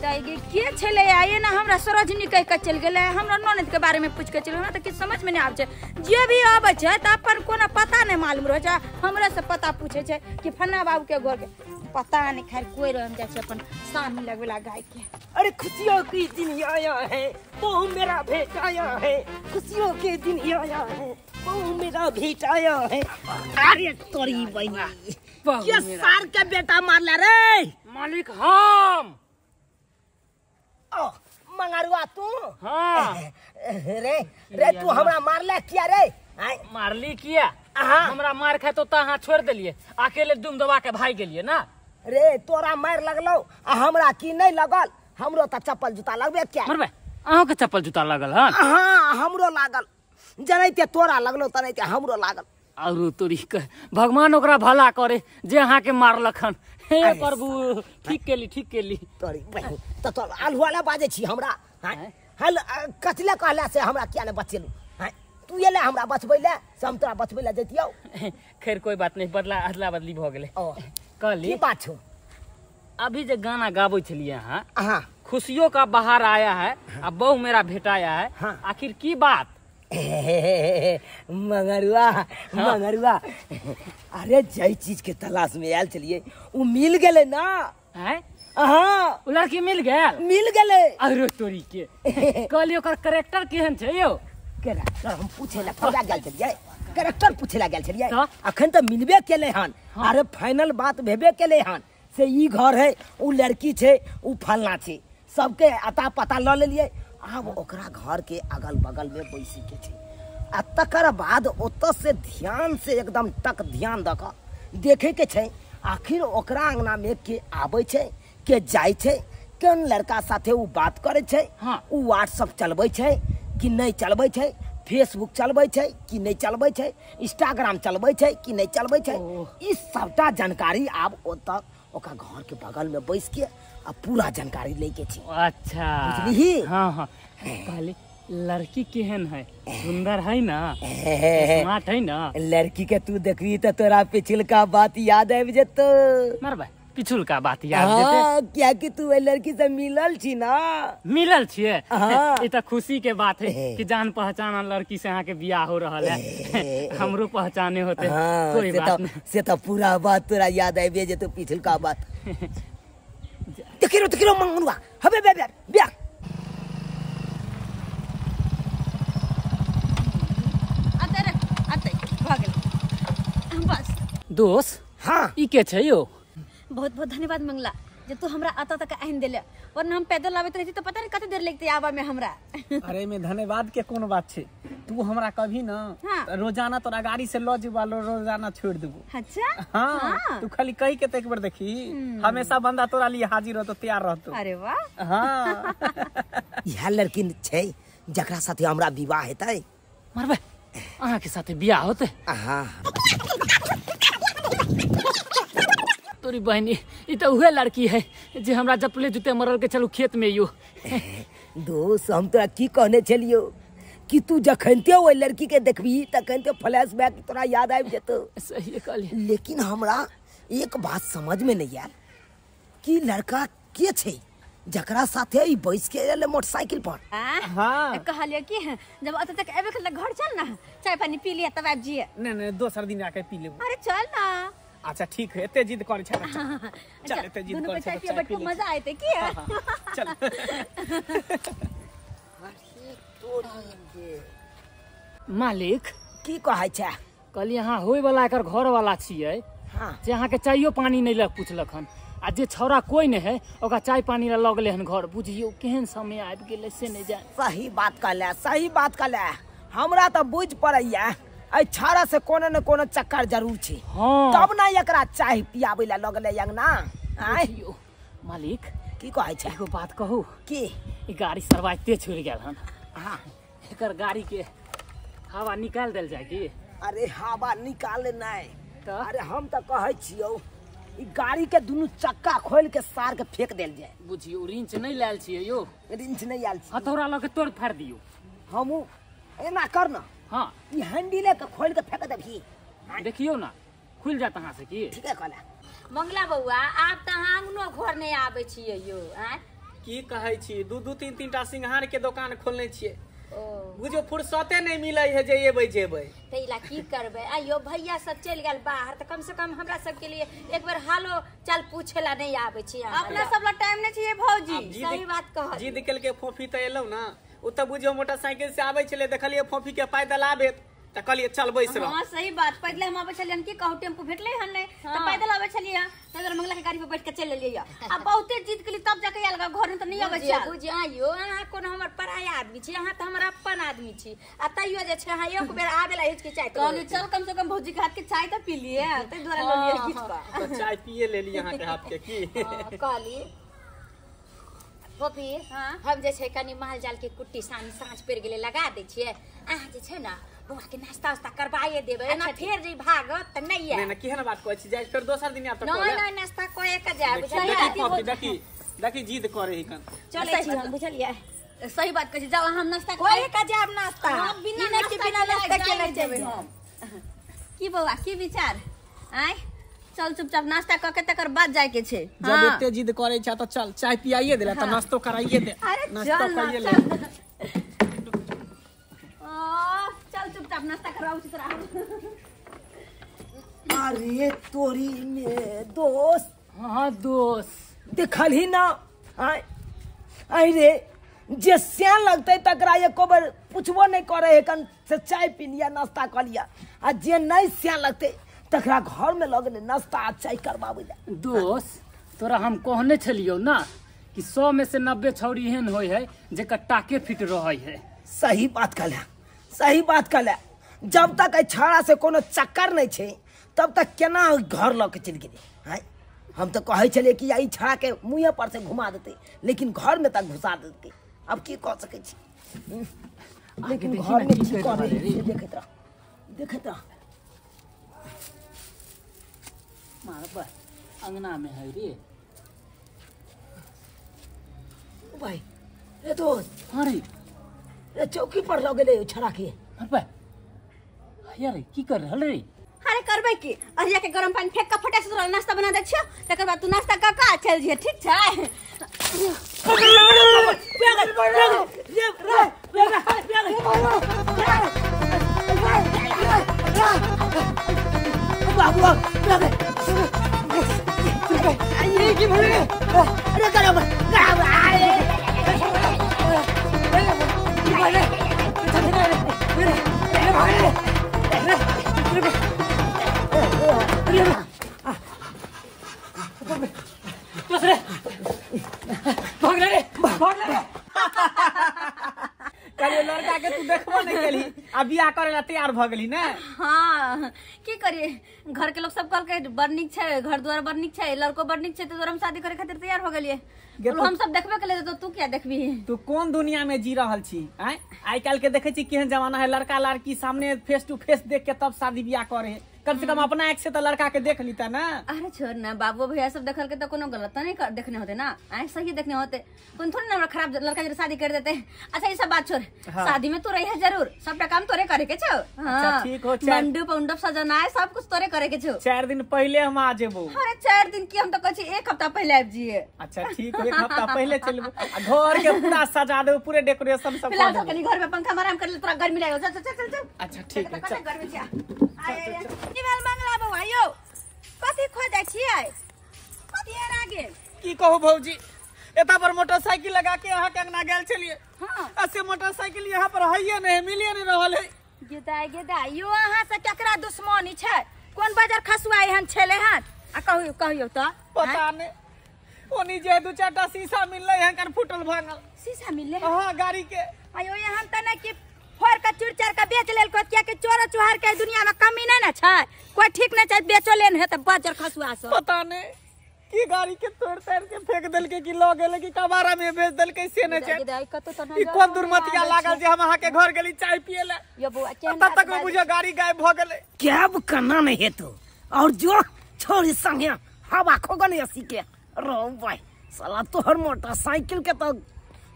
[SPEAKER 4] दाई के छलै आये ना हमरा सरोजनी कह के चल गेलै हमरा ननद के बारे में पूछ के चल हमरा त किछ समझ में नहीं आबै छै। जे भी आबै छै त अपन कोनो पता नहीं मालूम रहै छै हमरा से पता पूछे छै कि फन्ना बाबू के घर के पता नहीं। खैर कोई रह जाइ छै अपन सानी लगवेला गाय के।
[SPEAKER 3] अरे खुशियों के दिन आया है बहु मेरा भेट आया है खुशियों के दिन आया है बहु मेरा भेट आया है।
[SPEAKER 6] अरे तोरी बहिनी के सार के बेटा मारला रे?
[SPEAKER 2] मालिक हम
[SPEAKER 6] ओ मंगरुआ तू?
[SPEAKER 2] हाँ
[SPEAKER 6] रे रे तू हमरा मारला किया रे?
[SPEAKER 2] मारली किया? हमरा मार खाए तो अहाँ छोड़ देलिए अकेले दुम दबा के भाग गेलिए ना।
[SPEAKER 6] रे तोरा मार लगलो आ हमरा की नहीं लगल? हमरो त चप्पल जूता लगबे किया?
[SPEAKER 2] मरबे अहाँ के चप्पल जूता लगल? हां
[SPEAKER 6] हां हमरो लागल जनैते तोरा लगलो तनैते हमरो लागल।
[SPEAKER 2] और तोरी भगवान ओकरा भला करे जे अहाँ के मारलखन। हे प्रभु ठीक केली ठीक केली
[SPEAKER 6] तोरी बहिन त तो आलुआला बाजै छी हमरा। हां हल कचले कहला से हमरा किया ने बचेलु? हां तू एले हमरा बचबै ले से हम तोरा बचबै ले जैतियौ।
[SPEAKER 2] खैर कोई बात नहीं बदला अदला बदली भ गेलै। कहली
[SPEAKER 6] की बात छौ?
[SPEAKER 2] अभी जे गाना गाबै छलियै अहाँ
[SPEAKER 6] हां
[SPEAKER 2] खुशियों का बाहर आया है अब बहु मेरा भेटाया है।
[SPEAKER 6] हाँ।
[SPEAKER 2] आखिर की बात?
[SPEAKER 6] मंगरुआ मंगरुआ अरे जई चीज के तलाश में आयल चलिए उ मिल गेलै ना।
[SPEAKER 2] हैं?
[SPEAKER 6] हाँ
[SPEAKER 2] उ लड़की मिल गेल?
[SPEAKER 6] मिल गेलै।
[SPEAKER 2] अरे तोरी के कहली ओकर कैरेक्टर केहन छै यौ?
[SPEAKER 6] कैरेक्टर हम पूछे ला फौजा गेल छलियै कैरेक्टर पूछे ला गेल छलियै अखन त मिलबे केलै हन। अरे फाइनल बात भेबे केलै हन से ई घर है उ लड़की छै उ फलना छै सबके अता पता ल लेलियै। आब ओकरा घर के अगल बगल में बैसी के छै आ तकर बाद ओतऽ से ध्यान से एकदम टक ध्यान दऽ कऽ देखे के छै आखिर ओकरा अंगना में के आबै छै के जाइ छै
[SPEAKER 3] कोन लड़का साथे उ बात करे छै, उ व्हाट्सएप चलबै छै कि नहीं चलबै छै, फेसबुक चलबै छै कि नहीं चलबै छै, इंस्टाग्राम चलबै छै कि नहीं चलबै छै, ई सबटा जानकारी आब ओतऽ ओका घर के बगल में बैस के आ पूरा जानकारी लेके छै।
[SPEAKER 2] अच्छा
[SPEAKER 3] बुझलिही?
[SPEAKER 2] हाँ हाँ। पहले लड़की केहन है, सुंदर है ना, स्मार्ट है ना?
[SPEAKER 3] लड़की के तू देखबी तो तोरा पिछुलका बात याद आबि जेतौ।
[SPEAKER 2] मरबा पिछुलका बात याद जेतै?
[SPEAKER 3] हाँ, कियाकि तू ओहि लड़की से मिलल छी ना।
[SPEAKER 2] मिलल छियै? ई त खुशी के बात है कि जान पहचान लड़की से अहाँ के बियाह हो रहल है, हमरो पहचाने होते। कोई बात नहीं,
[SPEAKER 3] से त पूरा बात तोरा याद आबि जेतौ पिछुलका बात। देखिरो देखिरो मंगनुआ हबे बे बे बियाह।
[SPEAKER 2] दोस्त
[SPEAKER 3] हाँ
[SPEAKER 2] ई के छै यो?
[SPEAKER 1] बहुत बहुत धन्यवाद मंगला जे तू हमरा अतऽ तक आनि देले, वरना हम पैदल आबैत रहती तो पता नहीं कते देर लगते आबा में हमरा।
[SPEAKER 8] अरे में धन्यवाद के कोन बात छै, तू हमरा कभी ना
[SPEAKER 1] हाँ।
[SPEAKER 8] रोजाना तोरा गाड़ी से ल जेबा, रोजाना छोड़ देबो।
[SPEAKER 1] अच्छा
[SPEAKER 8] हाँ, हाँ। तू खाली कही के त एक बार देखी, हमेशा बंदा तोरा लिए हाजिर रहतो, तैयार रहतो।
[SPEAKER 1] अरे वाह।
[SPEAKER 8] हाँ
[SPEAKER 3] इहा लड़की छै जकरा साथे हमरा विवाह हेतै।
[SPEAKER 2] मरबे अहाँ के साथे बियाह होते?
[SPEAKER 3] हाँ।
[SPEAKER 2] तोरी बहनी ई त उहे लड़की है जे हमरा जपले जुते मरल के चलू खेत में यो।
[SPEAKER 3] दोस्त हम तोरा की कहने छलियो कि तू जखनते ओहि लड़की के देखबी तखनते फ्लैशबैक तोरा याद आबि जेतौ।
[SPEAKER 2] सही कहली।
[SPEAKER 3] लेकिन हमरा एक बात समझ में नहीं आयल कि लड़का के छै जकरा साथे ई बैस के एले मोटरसाइकिल पर।
[SPEAKER 8] हाँ
[SPEAKER 1] कहलियो कि जब अत तक एबे के घर चल ना, चाय पानी पी लिया तब आबि जिए।
[SPEAKER 8] नहीं नहीं दोसर दिन आके पी लेबो।
[SPEAKER 1] अरे चल ना।
[SPEAKER 8] अच्छा ठीक है, एते जिद करे छै चल, एते जिद करे छै
[SPEAKER 1] चाय पी मजा आएते की।
[SPEAKER 8] चल।
[SPEAKER 2] मालिक
[SPEAKER 3] की कहै छै?
[SPEAKER 2] कहलियै अहाँ होय वाला एकर घर वाला छियै।
[SPEAKER 3] हाँ।
[SPEAKER 2] जे अहाँ के चाइयो पानी नहीं लग पूछलक हन, आ जे छौड़ा कोई नहीं है ओकरा चाय पानी ला लगले हन घर। बुझियो केहन समय आबि गेलै से नहीं जान।
[SPEAKER 3] सही बात कहले, सही बात कहले। हमरा तऽ बुझि पड़ैया एहि छौड़ा से कोनो न कोनो चक्कर जरूर छै।
[SPEAKER 2] हाँ।
[SPEAKER 3] तब ना एकरा चाय पियाबै ला लगले अंगना। आय
[SPEAKER 2] मालिक
[SPEAKER 3] की कहै छै?
[SPEAKER 2] एगो बात कहू
[SPEAKER 3] की?
[SPEAKER 2] ई गाड़ी सरवाइते छोड़ि गेल हन।
[SPEAKER 3] हाँ।
[SPEAKER 2] एकर गाड़ी के हवा निकाल देल जाय की?
[SPEAKER 3] अरे हवा निकाले नहीं, अरे हम तऽ कहै छियौ ई गाड़ी के दुनू चक्का खोल के सार के फेंक देल जाय।
[SPEAKER 2] बुझियो रिंच नहीं लायल छियै यो।
[SPEAKER 3] रिंच नहीं आयल छी।
[SPEAKER 2] हथौड़ा लऽ के तोड़ फाड़ दियौ।
[SPEAKER 3] हमहूँ एना कर ना।
[SPEAKER 2] हाँ
[SPEAKER 3] ई हैंडले के खोल के फेंक देबही।
[SPEAKER 2] देखियो ना खुल जात अहाँ से की।
[SPEAKER 3] ठीक है कहला।
[SPEAKER 5] मंगला बौआ आब तऽ अहाँ अंगनो घर नहीं आबै छियै यो। आँय
[SPEAKER 8] की कहै छी, दू दू तीन तीन टा सिंघार के दोकान खोलने छियै, बुझो फुर्सते नहीं मिलै है जे एबै जेबै।
[SPEAKER 5] तैला की करबै, आइयो भैया सब चलि गेल बाहर तऽ कम से कम हमरा सबके लिए एक बेर हालो चाल पूछे ला नहीं आबै छी।
[SPEAKER 1] अपना सब ला टाइम नहीं चाहिए भौजी।
[SPEAKER 5] सही बात कह।
[SPEAKER 8] जिद केलके फोफी तऽ एलौ ना, उ तऽ बुझियो मोटरसाइकिल से आबै छलै, देखलियै फोफी के पैदल आबेत तऽ कहलियै चल बैस रह।
[SPEAKER 1] हां सही बात, पैदल हम आबै छलियन की कहू टेम्पू भेटलै हन नहीं तऽ पैदल आबै छलियै, तब मंगला के गाड़ी पर बैठ के चलि एलियै। आ बहुते जिद केली तब जाके आयल घर में तऽ नहीं आबै छै।
[SPEAKER 5] बुझियो आइयो अहाँ कोनो हमर पराया आदमी छी, अहाँ तऽ हमर अपन आदमी छी, आ तैयो जे छै अहाँ एक बेर आबे ला हिचकिचाइत।
[SPEAKER 1] कहलियै चल कम से कम भौजी के हाथ के चाय तऽ पी लिए, ताहि दुआरे लऽ लियै खींच कऽ।
[SPEAKER 8] तऽ चाय पिए लेली अहाँ के हाथ के की।
[SPEAKER 5] कहली फोफी हम जे छै कनी माल जाल के कुट्टी सानी साँझ पड़ि गेलै लगा दै छियै, अहाँ जे छै ना बौआ के नाश्ता उस्ता करवाए देबै, एना फेर जे भागत तऽ नहि आयत।
[SPEAKER 8] नहि नहि केहन बात कहै छी, जाइ फेर दोसर दिन आयब तऽ
[SPEAKER 5] नहि नहि नाश्ता कए के जायब।
[SPEAKER 8] बुझलियै? देखी देखी जिद करे ही कन।
[SPEAKER 5] चलै छी हम, बुझलियै?
[SPEAKER 1] सही बात कहै छी, जाउ हम नाश्ता
[SPEAKER 4] कए के जायब नाश्ता।
[SPEAKER 1] बिना नाश्ता के नहि जेबै हम। की बौआ की विचार? आँय चल चुपचाप नाश्ता कऽ के तकर बाद जाय के छै।
[SPEAKER 8] जब एते जिद करे छै तऽ चल चाय पियाइए देला तऽ नाश्तो कराइए दे।
[SPEAKER 1] अरे
[SPEAKER 8] नाश्तो
[SPEAKER 1] चल
[SPEAKER 8] करिए ले।
[SPEAKER 1] चल चुपचाप नाश्ता करवाऊ छी तोरा।
[SPEAKER 3] अरे तोरी में दोस्त।
[SPEAKER 2] हाँ दोस्त
[SPEAKER 3] देखलही ना। आय अरे जे सियान लगतै तकरा एको बेर पूछबो नहीं करे है कन से चाय पी लिया नाश्ता कर लिया, आ जे नहीं सियान लगतै तकरा घर में लगले नाश्ता आ चाय करवाबै ला।
[SPEAKER 2] दोस्त तोरा हम कहने छलियौ ना कि 100 में से 90 छौड़ी एहन होय है जेकर टाके फिट रहै है।
[SPEAKER 3] सही बात कहला, सही बात कहला। जब तक एहि छौड़ा से कोनो चक्कर नहीं छै तब तक केना घर लऽ के चलि गेलै। आँय हम तो कहै छलियै कि ई छड़ा के मुँहे पर से घुमा देते, लेकिन घर में तक घुसा देते। अब की कह सकै छी, लेकिन घर में की करे देखैत रह, देखैत रह।
[SPEAKER 2] मार अंगना में है रे।
[SPEAKER 3] ओ भाई रे दोस्त।
[SPEAKER 2] हाँ रे,
[SPEAKER 3] रे चौकी पर लग गेलै छड़ा के।
[SPEAKER 2] अरे यार की कर रहल रे?
[SPEAKER 1] अरे करबै की, अरिया के गरम पानी फेंक के फटाक से तोरा नाश्ता बना दै छियौ, तकर बाद तू नाश्ता क के चल जिहे, ठीक छै?
[SPEAKER 8] लड़का के तू देखबो नहीं केली आ बियाह करे ला तैयार भ गेली ने।
[SPEAKER 1] हाँ की करिए, घर के लोग सब कहलकै बड़ नीक छै, घर द्वार बड़ नीक छै, लड़को बड़ नीक छै, तो हम शादी करे खातिर तैयार हो गेलिए। हम सब देखबे के तो तू क्या देखबी?
[SPEAKER 8] तू कोन दुनिया में जी रहल छी? आय आइ काल्हि के देखे छी केहन जमाना है, लड़का लड़की सामने फेस टू फेस देख के तब शादी बियाह करे है। कम से कम अपना आँख से तो लड़का के देख लीता ना।
[SPEAKER 1] अरे छोड़ ना, बाबू भैया सब देखल के तो कोनो गलत नहीं देखने होते ना, आँख सही देखने होते, कौन थोड़ी ना खराब लड़का जरा शादी कर देते। अच्छा ये सब बात छोड़।
[SPEAKER 8] हाँ।
[SPEAKER 1] शादी में तू रही है जरूर, सबटा काम तोरे करे के छौ।
[SPEAKER 8] हाँ। अच्छा, ठीक हो,
[SPEAKER 1] मंडप उंडप सजाना है, सब कुछ तोरे करे के छौ।
[SPEAKER 8] 4 दिन पहले हम आ जेबो।
[SPEAKER 1] अरे 4 दिन की, हम तो कहै छी 1 हफ्ता पहले आबि जिए।
[SPEAKER 8] अच्छा ठीक हो, 1 हफ्ता पहले चलबो, घर के पूरा सजा देबो, पूरे डेकोरेशन सब।
[SPEAKER 1] फिलहाल कनी घर में पंखा आराम कर ले, तोरा गर्मी लागल। चल चल चल चल।
[SPEAKER 8] अच्छा ठीक है, चल
[SPEAKER 1] गर्मी छै। आय भेल मंगला बौआ यौ, कथी खोजै छियै? कथी हेरा गेल?
[SPEAKER 8] की कहू भौजी, एता पर मोटरसाइकिल लगा के अहाँ के अंगना गेल छलियै।
[SPEAKER 1] हाँ।
[SPEAKER 8] आ से मोटरसाइकिल यहाँ पर हइये नहीं, मिलिए नहीं रहल है।
[SPEAKER 4] गेदाय गेदाय यो अहाँ से केकरा दुश्मनी छै? कोन बाजार खसुआ एहन छलै हन? आ कहियो कहियो त
[SPEAKER 8] पता नहीं, ओनी जे 2-4 टा शीशा मिललै हन, कन फूटल भांगल
[SPEAKER 4] शीशा मिललै।
[SPEAKER 8] हां गाड़ी के।
[SPEAKER 4] आयो एहन त नै कि फोड़ के चूर चार के बेच लेल को, किया कि चोर चुहार के दुनिया में कमी नहीं ना छै, कोई ठीक नहीं छै, बेचो लेन है त बाजार खसुआ से।
[SPEAKER 8] पता नहीं की गाड़ी के तोड़ ताड़ के फेंक देलकै कि ल गेलै कि कबाड़ा में बेच देलकै से नहीं छै। ई कोन दुर्मतिया लागल जे हम अहाँ के घर गेली चाय पिए ला,
[SPEAKER 4] यो बौआ केहन
[SPEAKER 8] तब तक में बुझो गाड़ी गायब भ गेलै।
[SPEAKER 3] कैब कना नहीं हेतो और जो छोरी संगे हवा खोगन असी के रो भाई साला तोहर मोटरसाइकिल के तो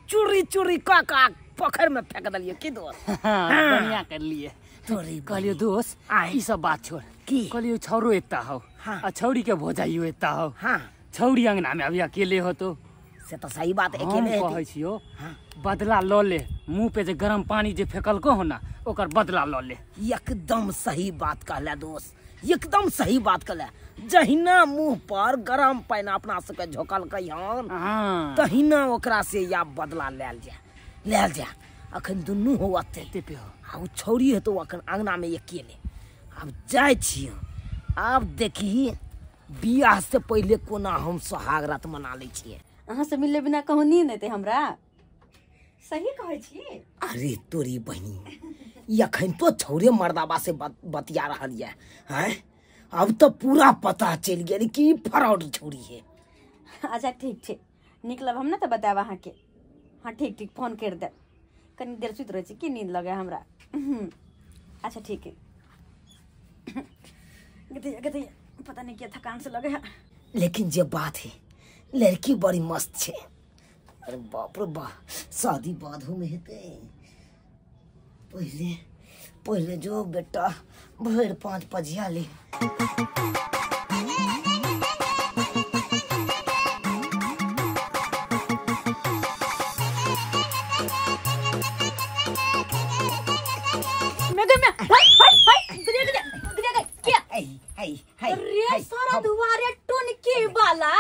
[SPEAKER 3] चूरी चूरी का का पोखर में फेंक देलिए की दोस्त।
[SPEAKER 2] बढ़िया कर लिए
[SPEAKER 3] तोरी।
[SPEAKER 2] कहलियो दोस्त ई सब बात छोड़,
[SPEAKER 3] की
[SPEAKER 2] कहलियो छौरो एता हो।
[SPEAKER 3] हाँ।
[SPEAKER 2] आ छौरी के भोजाइयो एता हो।
[SPEAKER 3] हाँ।
[SPEAKER 2] छौरी अंगना में अभी अकेले हो तो
[SPEAKER 3] से तो सही बात है, अकेले
[SPEAKER 2] हम कहै छियो। हाँ। बदला ल ले, मुंह पे जे गरम पानी जे फेकलको हो ना, ओकर बदला ल ले।
[SPEAKER 3] एकदम सही बात कहला दोस्त, एकदम सही बात कहला। जहिना मुंह पर गरम पानी अपना सबके झोकलकै हन।
[SPEAKER 2] हाँ।
[SPEAKER 3] तहिना ओकरा से या बदला लेल जाय, लेल जाय। अखन दुनू हो अते
[SPEAKER 2] पे हो,
[SPEAKER 3] आ उ छौरी हेतौ अखन अंगना में अकेले। आब जाइ छियै, आब देखी बियाह से पहिले कोना हम सोहाग रात मना लै छियै।
[SPEAKER 1] अहाँ से मिलले बिना कहूँ नींद एतै हमरा, सही कहै छी?
[SPEAKER 3] अरे तोरी बहिन, ई अखन तो छौरे मर्दाबा से बतिया रहल ये हैं, अब तो पूरा पता चलि गेल कि फ्रॉड छौरी है।
[SPEAKER 1] अच्छा ठीक छै, निकलब हम ना तऽ बतायब अहाँके। हाँ ठीक ठीक, फोन कर देब, कनी देर सुति रहै छी की नींद लगे हमरा। अच्छा ठीक है। गदैया गदैया पता नहीं क्या थकान से लगे है।
[SPEAKER 3] लेकिन जे बात है, लड़की बड़ी मस्त छे। अरे बाप रे बाप, शादी बाधो में हेतै। पहले पहले जो बेटा भरि 5 पजिया ले।
[SPEAKER 1] रे सारा दुआरे टोनकी वाला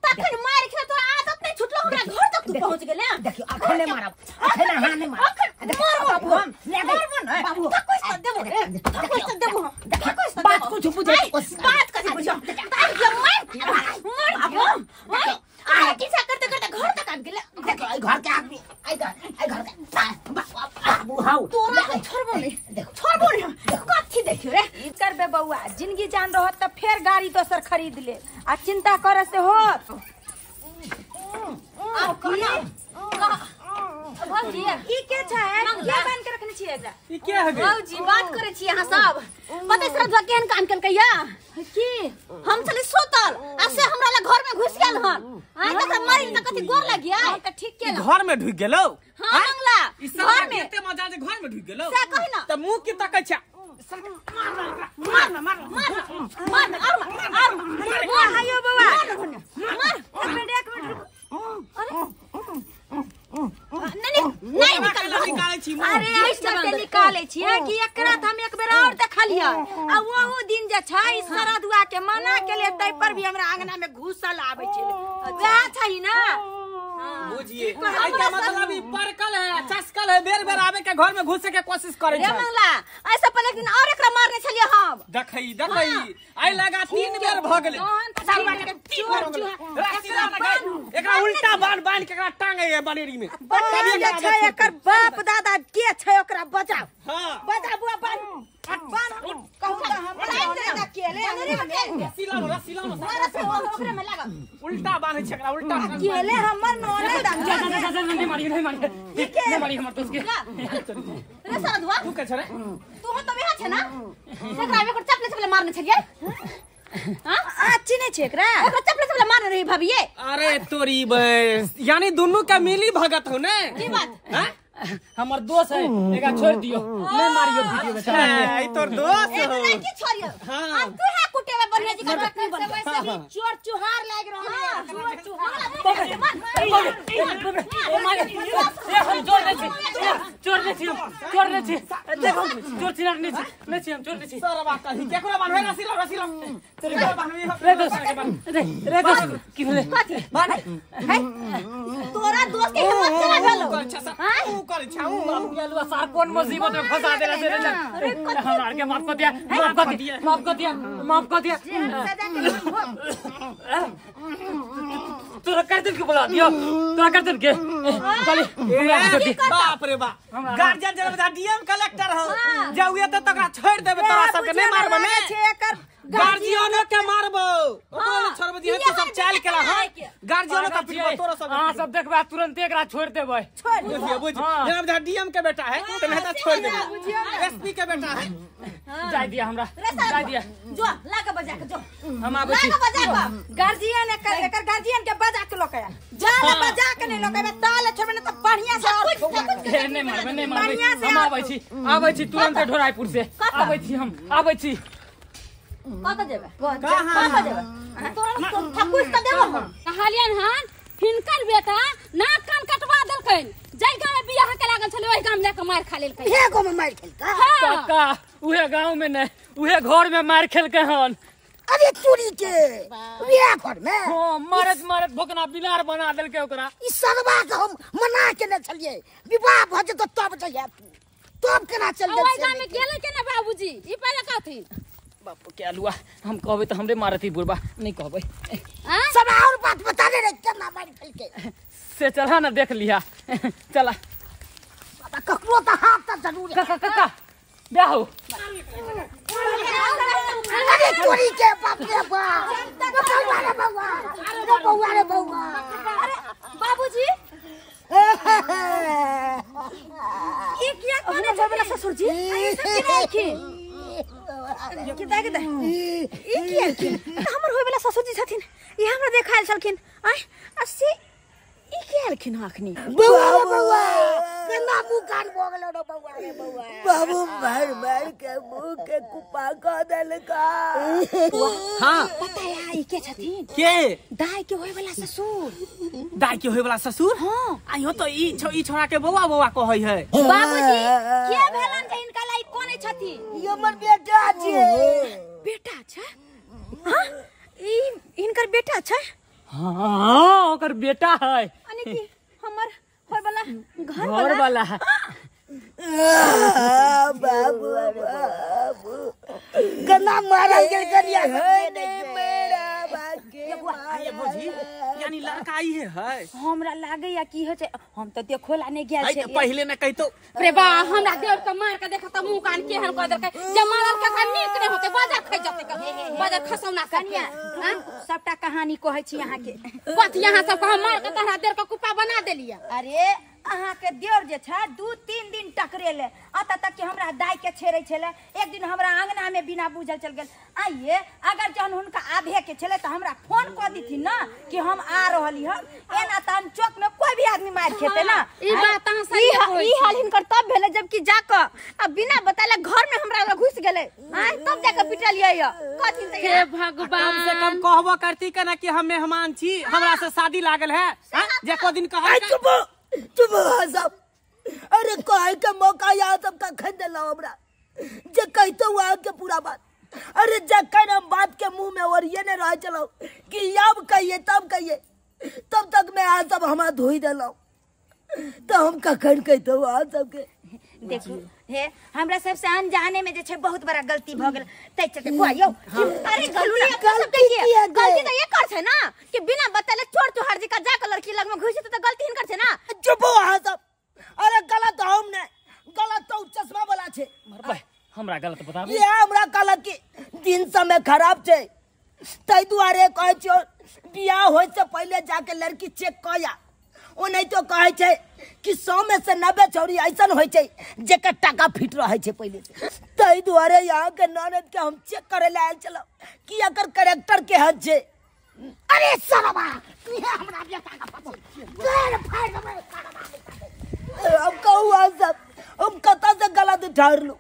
[SPEAKER 1] तखन मार के तोरा आदत नहीं छुटलो, हमरा घर तक तू पहुंच गेले।
[SPEAKER 3] देखियो अखन नहीं मारब, अखन हां नहीं मारब,
[SPEAKER 1] मारबो हम, मारबो न बाबू, तको से देबो रे, तको से देबो, तको से
[SPEAKER 3] बात कुछ बुझे,
[SPEAKER 1] बात कथि बुझो, तार के मार मार बाबू, मार आ किसा करते करते घर तक आबि गेले।
[SPEAKER 3] देखो आई घर के आदमी, आई घर आई घर के बाबू how
[SPEAKER 1] तोरा के छोड़बो नहीं, छोड़बो नहीं, कथि देखियो रे
[SPEAKER 4] ई करबे बौआ जिंदगी जान रहत त फेर गाड़ी दोसर खरीद ले आ चिंता करे से होत।
[SPEAKER 1] आब कहना भौजी
[SPEAKER 4] ई के छै के बन के रखने छियै एकरा?
[SPEAKER 8] ई के हगे
[SPEAKER 1] भौजी बात करे छी अहाँ सब पता श्रद्धा केहन काम केलकै या
[SPEAKER 4] की
[SPEAKER 1] हम छली सुतल आ से हमरा ला घर में घुस गेल हन आ त मरी त कथि गोर लगिया
[SPEAKER 4] त ठीक केला
[SPEAKER 8] घर में ढुक गेलौ।
[SPEAKER 1] हां मंगला
[SPEAKER 8] घर में एते मजा जे घर में ढुक गेलौ
[SPEAKER 1] से कहि ना
[SPEAKER 8] त मुंह के तकै छ मार मार मार
[SPEAKER 1] मार मार मार
[SPEAKER 4] मार आयो बौआ
[SPEAKER 1] मार
[SPEAKER 4] एक मिनट रुक।
[SPEAKER 1] अरे नहीं नहीं निकाल
[SPEAKER 8] निकालै छी।
[SPEAKER 4] अरे ऐसे के निकालै छियै कि एकरा त हम एक बेर और देखलियै आ ओहू दिन जे छै सरदुआ के मना के ले तै पर भी हमरा अंगना में घुसल आबै छै वएह छै ना
[SPEAKER 8] बुझिए आई का मतलब ई परकल है चस्कल है बेर बेर आवे के घर में घुसे के कोशिश करे
[SPEAKER 1] रे
[SPEAKER 8] छै।
[SPEAKER 1] मंगला ऐसे पहले एक दिन और एकरा मारने छलियै हम
[SPEAKER 8] देखई देखई आई लगा 3 बेर भ गेलै एकरा उल्टा बांध बांध के एकरा टांगे है बनेरी में
[SPEAKER 4] बता जे छै एकर बाप दादा के छै ओकरा बचाओ।
[SPEAKER 8] हां
[SPEAKER 4] बचा बुआ बांध बांध कहू त हमरा नहीं अकेले अंगना में
[SPEAKER 8] रस्सी लानो रस्सी लानो
[SPEAKER 1] रस्सी ओकरे में लागल
[SPEAKER 8] उल्टा बांधे छै एकरा उल्टा
[SPEAKER 4] अकेले हमर नोने दा
[SPEAKER 2] नहीं मारी नहीं मारी नहीं मारी हमर दोस्त के
[SPEAKER 1] रे सरदुआ
[SPEAKER 8] तू के छै रे
[SPEAKER 1] तू तो यहाँ छै ना एकरा एकर चपले चपले मारने छलियै। हां
[SPEAKER 4] आ चिन्है छै एकरा
[SPEAKER 1] एकरा चपले चपले मारने रही भाभीए।
[SPEAKER 8] अरे तोरी बस यानी दोनों का मिली भगत हो ने
[SPEAKER 1] की बात
[SPEAKER 8] हां
[SPEAKER 2] हमर दोस्त है एकरा छोड़ दियो नहीं मारियो भाभी बेचारा
[SPEAKER 8] के ई तोर दोस्त हो
[SPEAKER 1] एकरा की छोड़ियो आ तू है कुटे में बढ़िया जी का चटनी बन
[SPEAKER 4] वैसे भी चोर चुहार लाग रहल है चोर चुहार।
[SPEAKER 2] ओ my ए हम चोर नहीं छी चोर नहीं छी चोर नहीं छी देखो चोर छी नहीं छी नहीं छी हम चोर नहीं छी
[SPEAKER 8] सारा बात कही केकरो बान्हबे रस्सी लाओ रस्सी लाओ केकरो बान्हबे
[SPEAKER 2] रे दोस्त रे दोस्त की भेलै
[SPEAKER 8] बान्ह
[SPEAKER 1] है तोरा दोस्त के हिम्मत केना भेलौ?
[SPEAKER 8] हां ऊ करे छौ
[SPEAKER 2] बाप के अलुआ सार कोन मुसीबत में फंसा देला से रे हमरा के माफ कर दिया माफ कर दिया माफ कर दिया माफ कर दिया तोरा कर दिन के बुला दियो तोरा कर दिन के चल
[SPEAKER 8] बाप रे बाप गार्जियन जब डीएम कलेक्टर हो जाउ त तकरा छोड़ देबे तोरा सब के नहीं मारबे ने
[SPEAKER 4] एकर
[SPEAKER 8] गार्जियनो के मारबो ओकरो नहीं छोड़बे दिहे तू सब चाल केला हां गार्जियनो का पिटबो तोरा सब
[SPEAKER 2] हां सब देखबा तुरंत एकरा छोड़ देबै
[SPEAKER 4] छोड़
[SPEAKER 8] बुझिए बुझ जब डीएम के बेटा है त नहीं त छोड़ देबे एसपी के बेटा है
[SPEAKER 2] जाय दिया हमरा जाय दिया
[SPEAKER 1] जो लाके बजा के जो
[SPEAKER 2] हम आबै छी
[SPEAKER 1] लाके बजा के
[SPEAKER 4] गार्जियन एकर गार्जियन के बजा के लके जा ना बजा के नहीं लके ताल छोड़बे न त बढ़िया से और
[SPEAKER 2] नहीं मारबे नहीं मारबे हम आबै छी तुरंत ढोराईपुर से आबै छी हम आबै छी
[SPEAKER 1] कत जेबे कत जेबे तोरा ठकुस त देबो हम
[SPEAKER 5] कहलियन हन हिनकर बेटा नाक कान कटवा देलकनि जाहि गांव में बियाह के लागल छलै ओहि गांव में जाके मार खा लेलकै।
[SPEAKER 7] उहे गांव में मार खेलकै?
[SPEAKER 2] काका उहे गांव में नहीं उहे घर में मार खेलकै हन।
[SPEAKER 7] अरे चोरी के उहे घर में?
[SPEAKER 2] हां मारत मारत भोकना बिलार बना देलकै ओकरा।
[SPEAKER 7] ई सरवा के हम मना के ने छलियै विवाह भ जेतौ तब जइहे तू तब केना चल गेल?
[SPEAKER 5] ओहि गांव में गेलै केना बाबूजी ई पहिले कहथिन।
[SPEAKER 2] बाप के अलुआ हम कहबे त हमरे मारती बुढ़बा नहीं कहबे
[SPEAKER 7] सब और बात बता दे रे केना मार खेलकै
[SPEAKER 2] से चला ना देख लिया चला
[SPEAKER 7] बाबा ककरो त हाथ त जरूर
[SPEAKER 2] काका काका ब्याह हो।
[SPEAKER 7] अरे चोरी के बाप रे बाप बउआ रे बउआ रे बउआ रे बउआ।
[SPEAKER 1] अरे बाबूजी
[SPEAKER 4] ई किया कोने छबला ससुर जी ई सब के राखी के देख दे ई की आलखिन हमर होय वाला ससुर जी छथिन ई हमरा देखायल छलखिन आय आ से ई की आलखिन अखनी?
[SPEAKER 7] बउआ बउआ केना मुंह कान भ गेलो रे बउआ रे बउआ।
[SPEAKER 3] बाबू भर भर के मुंह के कुपा क देलका।
[SPEAKER 8] हां
[SPEAKER 4] पता है ई के छथिन?
[SPEAKER 8] के
[SPEAKER 4] दाई के होय वाला ससुर।
[SPEAKER 8] दाई के होय वाला ससुर?
[SPEAKER 4] हां
[SPEAKER 8] आइयो तो ई छोरा के बउआ बउआ कहै है।
[SPEAKER 1] बाबूजी के भेलन जे हिनका लाई कोने छथिन?
[SPEAKER 7] ई हमर बेटा छै।
[SPEAKER 4] बेटा छै? हां ई हिनकर बेटा छै?
[SPEAKER 2] हां ओकर बेटा है।
[SPEAKER 1] यानी कि हमर होय वाला
[SPEAKER 2] घर वाला है।
[SPEAKER 3] बाबू बाबू केना मारल गेल करिया है मेरा बाके।
[SPEAKER 4] बौआ
[SPEAKER 8] आये भौजी यानी लड़का ई है
[SPEAKER 4] हमरा लागैया की हो छै हम त देखोला नै गेल छै
[SPEAKER 8] पहिले न कहितो
[SPEAKER 5] रे बा हमरा देव के मार के देखत मुंह कान केहन कर देलकै जे मारल के नीक नै होते बाजार खै जते बाजार खसौना
[SPEAKER 4] कनिया सबटा कहानी कहै छी अहाँ के
[SPEAKER 5] कथि अहाँ सब के हम मार के तहरा देर के कुप्पा बना देलियै।
[SPEAKER 4] अरे अहाँ के देवर जे छै 2-3 दिन टकरेले अत तक के हमरा दाई के छेड़ै छले। एक दिन हमरा आंगना में बिना बुझल चल गेल। आइए अगर जहन हुनका आधे के छले त हमरा फोन क दिथिन ना कि हम आ रहली हम एना त चौक में कोई भी आदमी मार खेते ना।
[SPEAKER 5] ई बात अहाँ सही कहै
[SPEAKER 1] ई हाल हिनकर तब भेले जबकि जाक आ बिना बताले घर में हमरा लग घुस गेले हां तब जाके पिटलियै य कथि से।
[SPEAKER 5] हे भगवान
[SPEAKER 8] कम से कम कहबो करती कना कि हम मेहमान छी हमरा से शादी लागल है जे को दिन कहल
[SPEAKER 3] चुप चुप सब। अरे कहे के मौका यहाँ सब कखन दिला हमरा जे कहतो वहाँ के पूरा बात। अरे जखन हम बात के मुंह में और ये नहीं रह चलो कि अब कहिए तब कहिए तब तक मैं यहाँ सब हमारा धोई दिलाओ तो हम कखन कहतो वहाँ सबके।
[SPEAKER 4] देखू हे हमरा सबसे अनजाने में जे छै बहुत बड़ा गलती भ गेल तै चलते बुआ यौ।
[SPEAKER 1] अरे गलती गलती त एकर छै ना कि बिना बताले चोर चोहार जी का जाके लड़की लग में घुसी त गलती हिनकर छै ना।
[SPEAKER 3] चुप हो अहाँ सब। अरे गलत हम नै गलत तो चश्मा वाला छै।
[SPEAKER 2] हमरा गलत बताबू
[SPEAKER 3] ये हमरा कहलक कि दिन समय खराब छै तै दुआरे कहै छियौ बियाह होय से पहिले जाके लड़की चेक क आ। ओ नहीं तो कहै छै कि 100 में से 90 छौरी ऐसन होइ छै जेकर टाका फिट रहै छै पहिले से। तै दुआरे यहाँ के ननद के हम चेक करे ला आयल छलहुँ कि एकर कैरेक्टर केहन छै।
[SPEAKER 7] अरे सरवा तू हमरा बेटा के पछे गैर फाड़ देबै करवा।
[SPEAKER 3] अब कहू अहाँ सब हम कतऽ से गलत ठहरलू।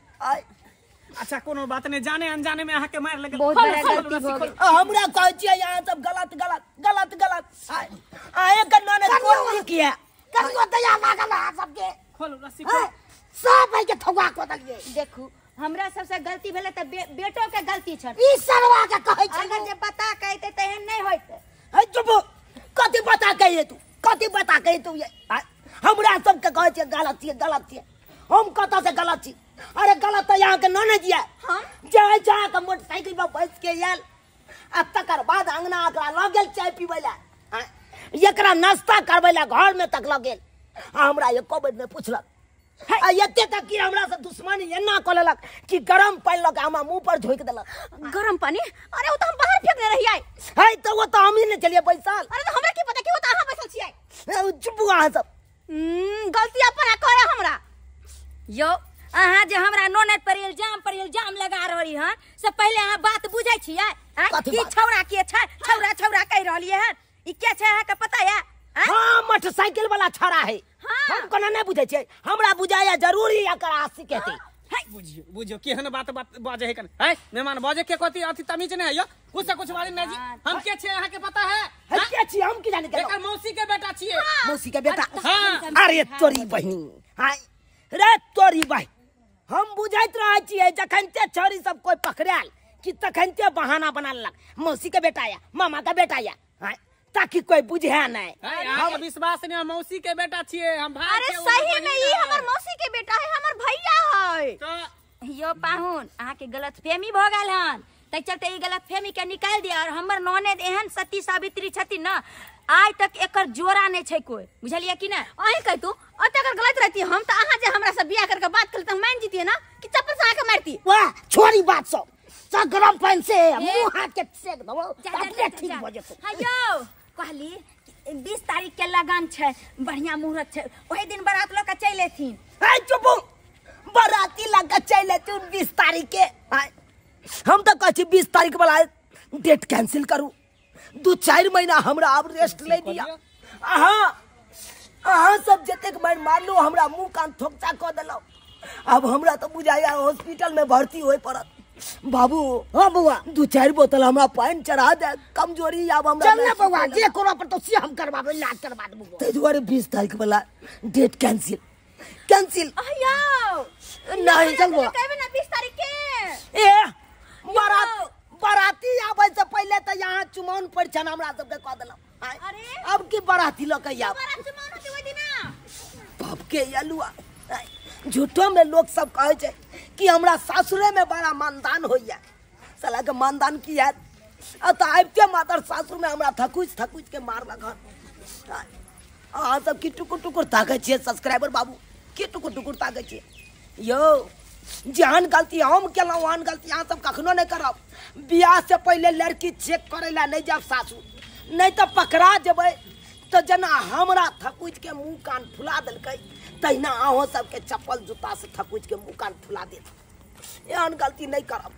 [SPEAKER 8] अच्छा कोनो बात नहीं जाने अनजाने में अहाँ के मार लगल
[SPEAKER 4] बहुत बड़ा गलती हो गेल।
[SPEAKER 3] हमरा कहै छियै यहाँ सब गलत गलत गलत गलत। आए के ननद कोन किया
[SPEAKER 7] कनियो दया लागल अहाँ सबके
[SPEAKER 8] खोलू रस्सी खोलू
[SPEAKER 7] सब भाई के ठौआ कऽ देलियै।
[SPEAKER 4] देखू हमरा सबसे गलती भेलै त बेटो के गलती छल
[SPEAKER 7] ई सरवा के कहै छै
[SPEAKER 4] अगर जे बता के अइतै त एहन नहि होइत।
[SPEAKER 3] हे चुप कथी बता के अइयै तू कथी बता के तू हमरा सबके कहै छियै गलत छियै गलत छियै हम कतऽ से गलत छी। अरे गलत तऽ यहाँ के ननद ये जाय जा के मोटरसाइकिल पर बैस के आयल आ तकर बाद अंगना एकरा लऽ गेल चाय पीबै लए एकरा नाश्ता करबै लए घर में तक लऽ गेल आ हमरा एको बेर नहि पुछलक आ एते तक कि हमरा से दुश्मनी एना कऽ लेलक कि गरम पानि लऽ के हमरा मुँह पर झोंकि देलक।
[SPEAKER 1] गरम पानी? अरे ओ तऽ हम बाहर फेंकने रहियै।
[SPEAKER 3] है तऽ ओ तऽ हमही ने छलियै बैसल।
[SPEAKER 1] अरे तऽ हमरा की पता कि ओ तऽ अहाँ बैसल छियै।
[SPEAKER 3] चुप अहाँ सब
[SPEAKER 1] गलती अपन करे हमरा।
[SPEAKER 4] यौ अहाँ जे हमरा ननद पर इल्जाम लगा रहली हन से पहिले अहाँ बात बुझै छियै कि छौड़ा के छै छौड़ा छौड़ा कहि रहलियै हन ई के छै अहाँ के पता है?
[SPEAKER 3] हाँ मोटरसाइकिल वाला छौड़ा है। हम कोना नहीं बुझै छियै हमरा बुझाया जरूरी एकर आशिक हेतै।
[SPEAKER 8] बुझियो बुझियो केहन बात बात बाजे है कन है मेहमान बाजे के कथि अथि तमीज नहीं है यो कुछ से कुछ बाजे नहीं जी। हम के छे अहाँ के पता है?
[SPEAKER 3] हम के छी हम की जाने
[SPEAKER 8] एकर मौसी के बेटा छिए।
[SPEAKER 3] मौसी के बेटा? हां अरे तोरी बहिनी हां रे तोरी बहिन हम बुझैत रहै छियै जखन ते छौरी सब कोई पकड़ायल कि तखन ते बहाना बना लेलक मौसी के बेटा या मामा के बेटा या ताकि कोई बुझे नहीं।
[SPEAKER 8] हम विश्वास नहीं हम मौसी के बेटा छिए हम भाई।
[SPEAKER 1] अरे सही में ई हमर मौसी के बेटा है हमर भैया है।
[SPEAKER 8] तो
[SPEAKER 4] यो पाहुन अहाँ के गलतफहमी भ गेल हन तै चलते ई गलतफहमी के निकाल दिया। और हमर ननद एहन सती सावित्री छथिन ना आइ तक एकर जोड़ा नहीं छै कोई बुझलियै कि ना?
[SPEAKER 1] अहीं कहितू अते अगर गलत रहती हम त अहाँ जे हमरा से बियाह करके बात करते हम मान जीतिए ना कि चप्पल से आके मारती।
[SPEAKER 7] वाह छोड़ी बात सब सब गरम पानी से मुंह हाथ के सेक दबो अपने ठीक भ जेतौ।
[SPEAKER 4] हां यौ कहली 20 तारीख के लगन छै बढ़िया मुहूर्त छै ओही दिन बारात लऽ के चलि एथिन।
[SPEAKER 3] हे चुप बाराती लऽ के चलि एथिन 20 तारीख के। हम तऽ कहै छी 20 तारीख वाला डेट कैंसिल करू 2-4 महीना हमरा आब रेस्ट ले दिया। अहाँ अहाँ सब जतेक मारि मारलू हमरा मुँह कान थोकचा कऽ देलहुँ आब हमरा तऽ बुझाइया हॉस्पिटल में भर्ती होय पड़त। बाबू
[SPEAKER 7] हाँ बउआ
[SPEAKER 3] 2-4 बोतल हमरा पानि चढ़ा दे कमजोरी आब हमरा।
[SPEAKER 7] चल ना बउआ जे करऽ पड़तौ से हम करबाबै इलाज करबा देबौ।
[SPEAKER 3] ताहि दुआरे 20 तारीख वाला डेट कैंसिल कैंसिल।
[SPEAKER 1] यौ
[SPEAKER 3] नहीं चल बउआ
[SPEAKER 1] कहबे ना 20 तारीख के
[SPEAKER 3] ए बाराती आबै से पहिले तऽ यहाँ चुमाउन परिछन हमरा सबके कऽ देलहुँ।
[SPEAKER 1] अरे
[SPEAKER 3] अब की बाराती लऽ के आब
[SPEAKER 1] बारात चुमाउन होतै ओहि दिना
[SPEAKER 3] बाप के अलुआ। झूठो में लोग सब कहै छै कि हमरा सासुरे में बड़ा मानदान होइया। साला के मानदान की हैत? आ तऽ आबिते मातर सासुर में हमरा थकुच थकुच के मारलक हन। अहाँ सब की टुकुर टुकुर ताकै छियै सब्सक्राइबर बाबू, की टुकुर टुकुर ताकै छियै यौ? जेहन गलती हम केलहुँ ओहन गलती अहाँ सब कखनो नहि करब। बियाह से पहिले लड़की चेक करै लए नहि जायब सासुर, नहि तऽ पकड़ा जेबै। तऽ जेना हमरा थकुच के मुँह कान फुला देलकै तहिना अहूँ सबके चप्पल जूता से थकुच के मुँह कान फुला देत। एहन गलती नहि करब।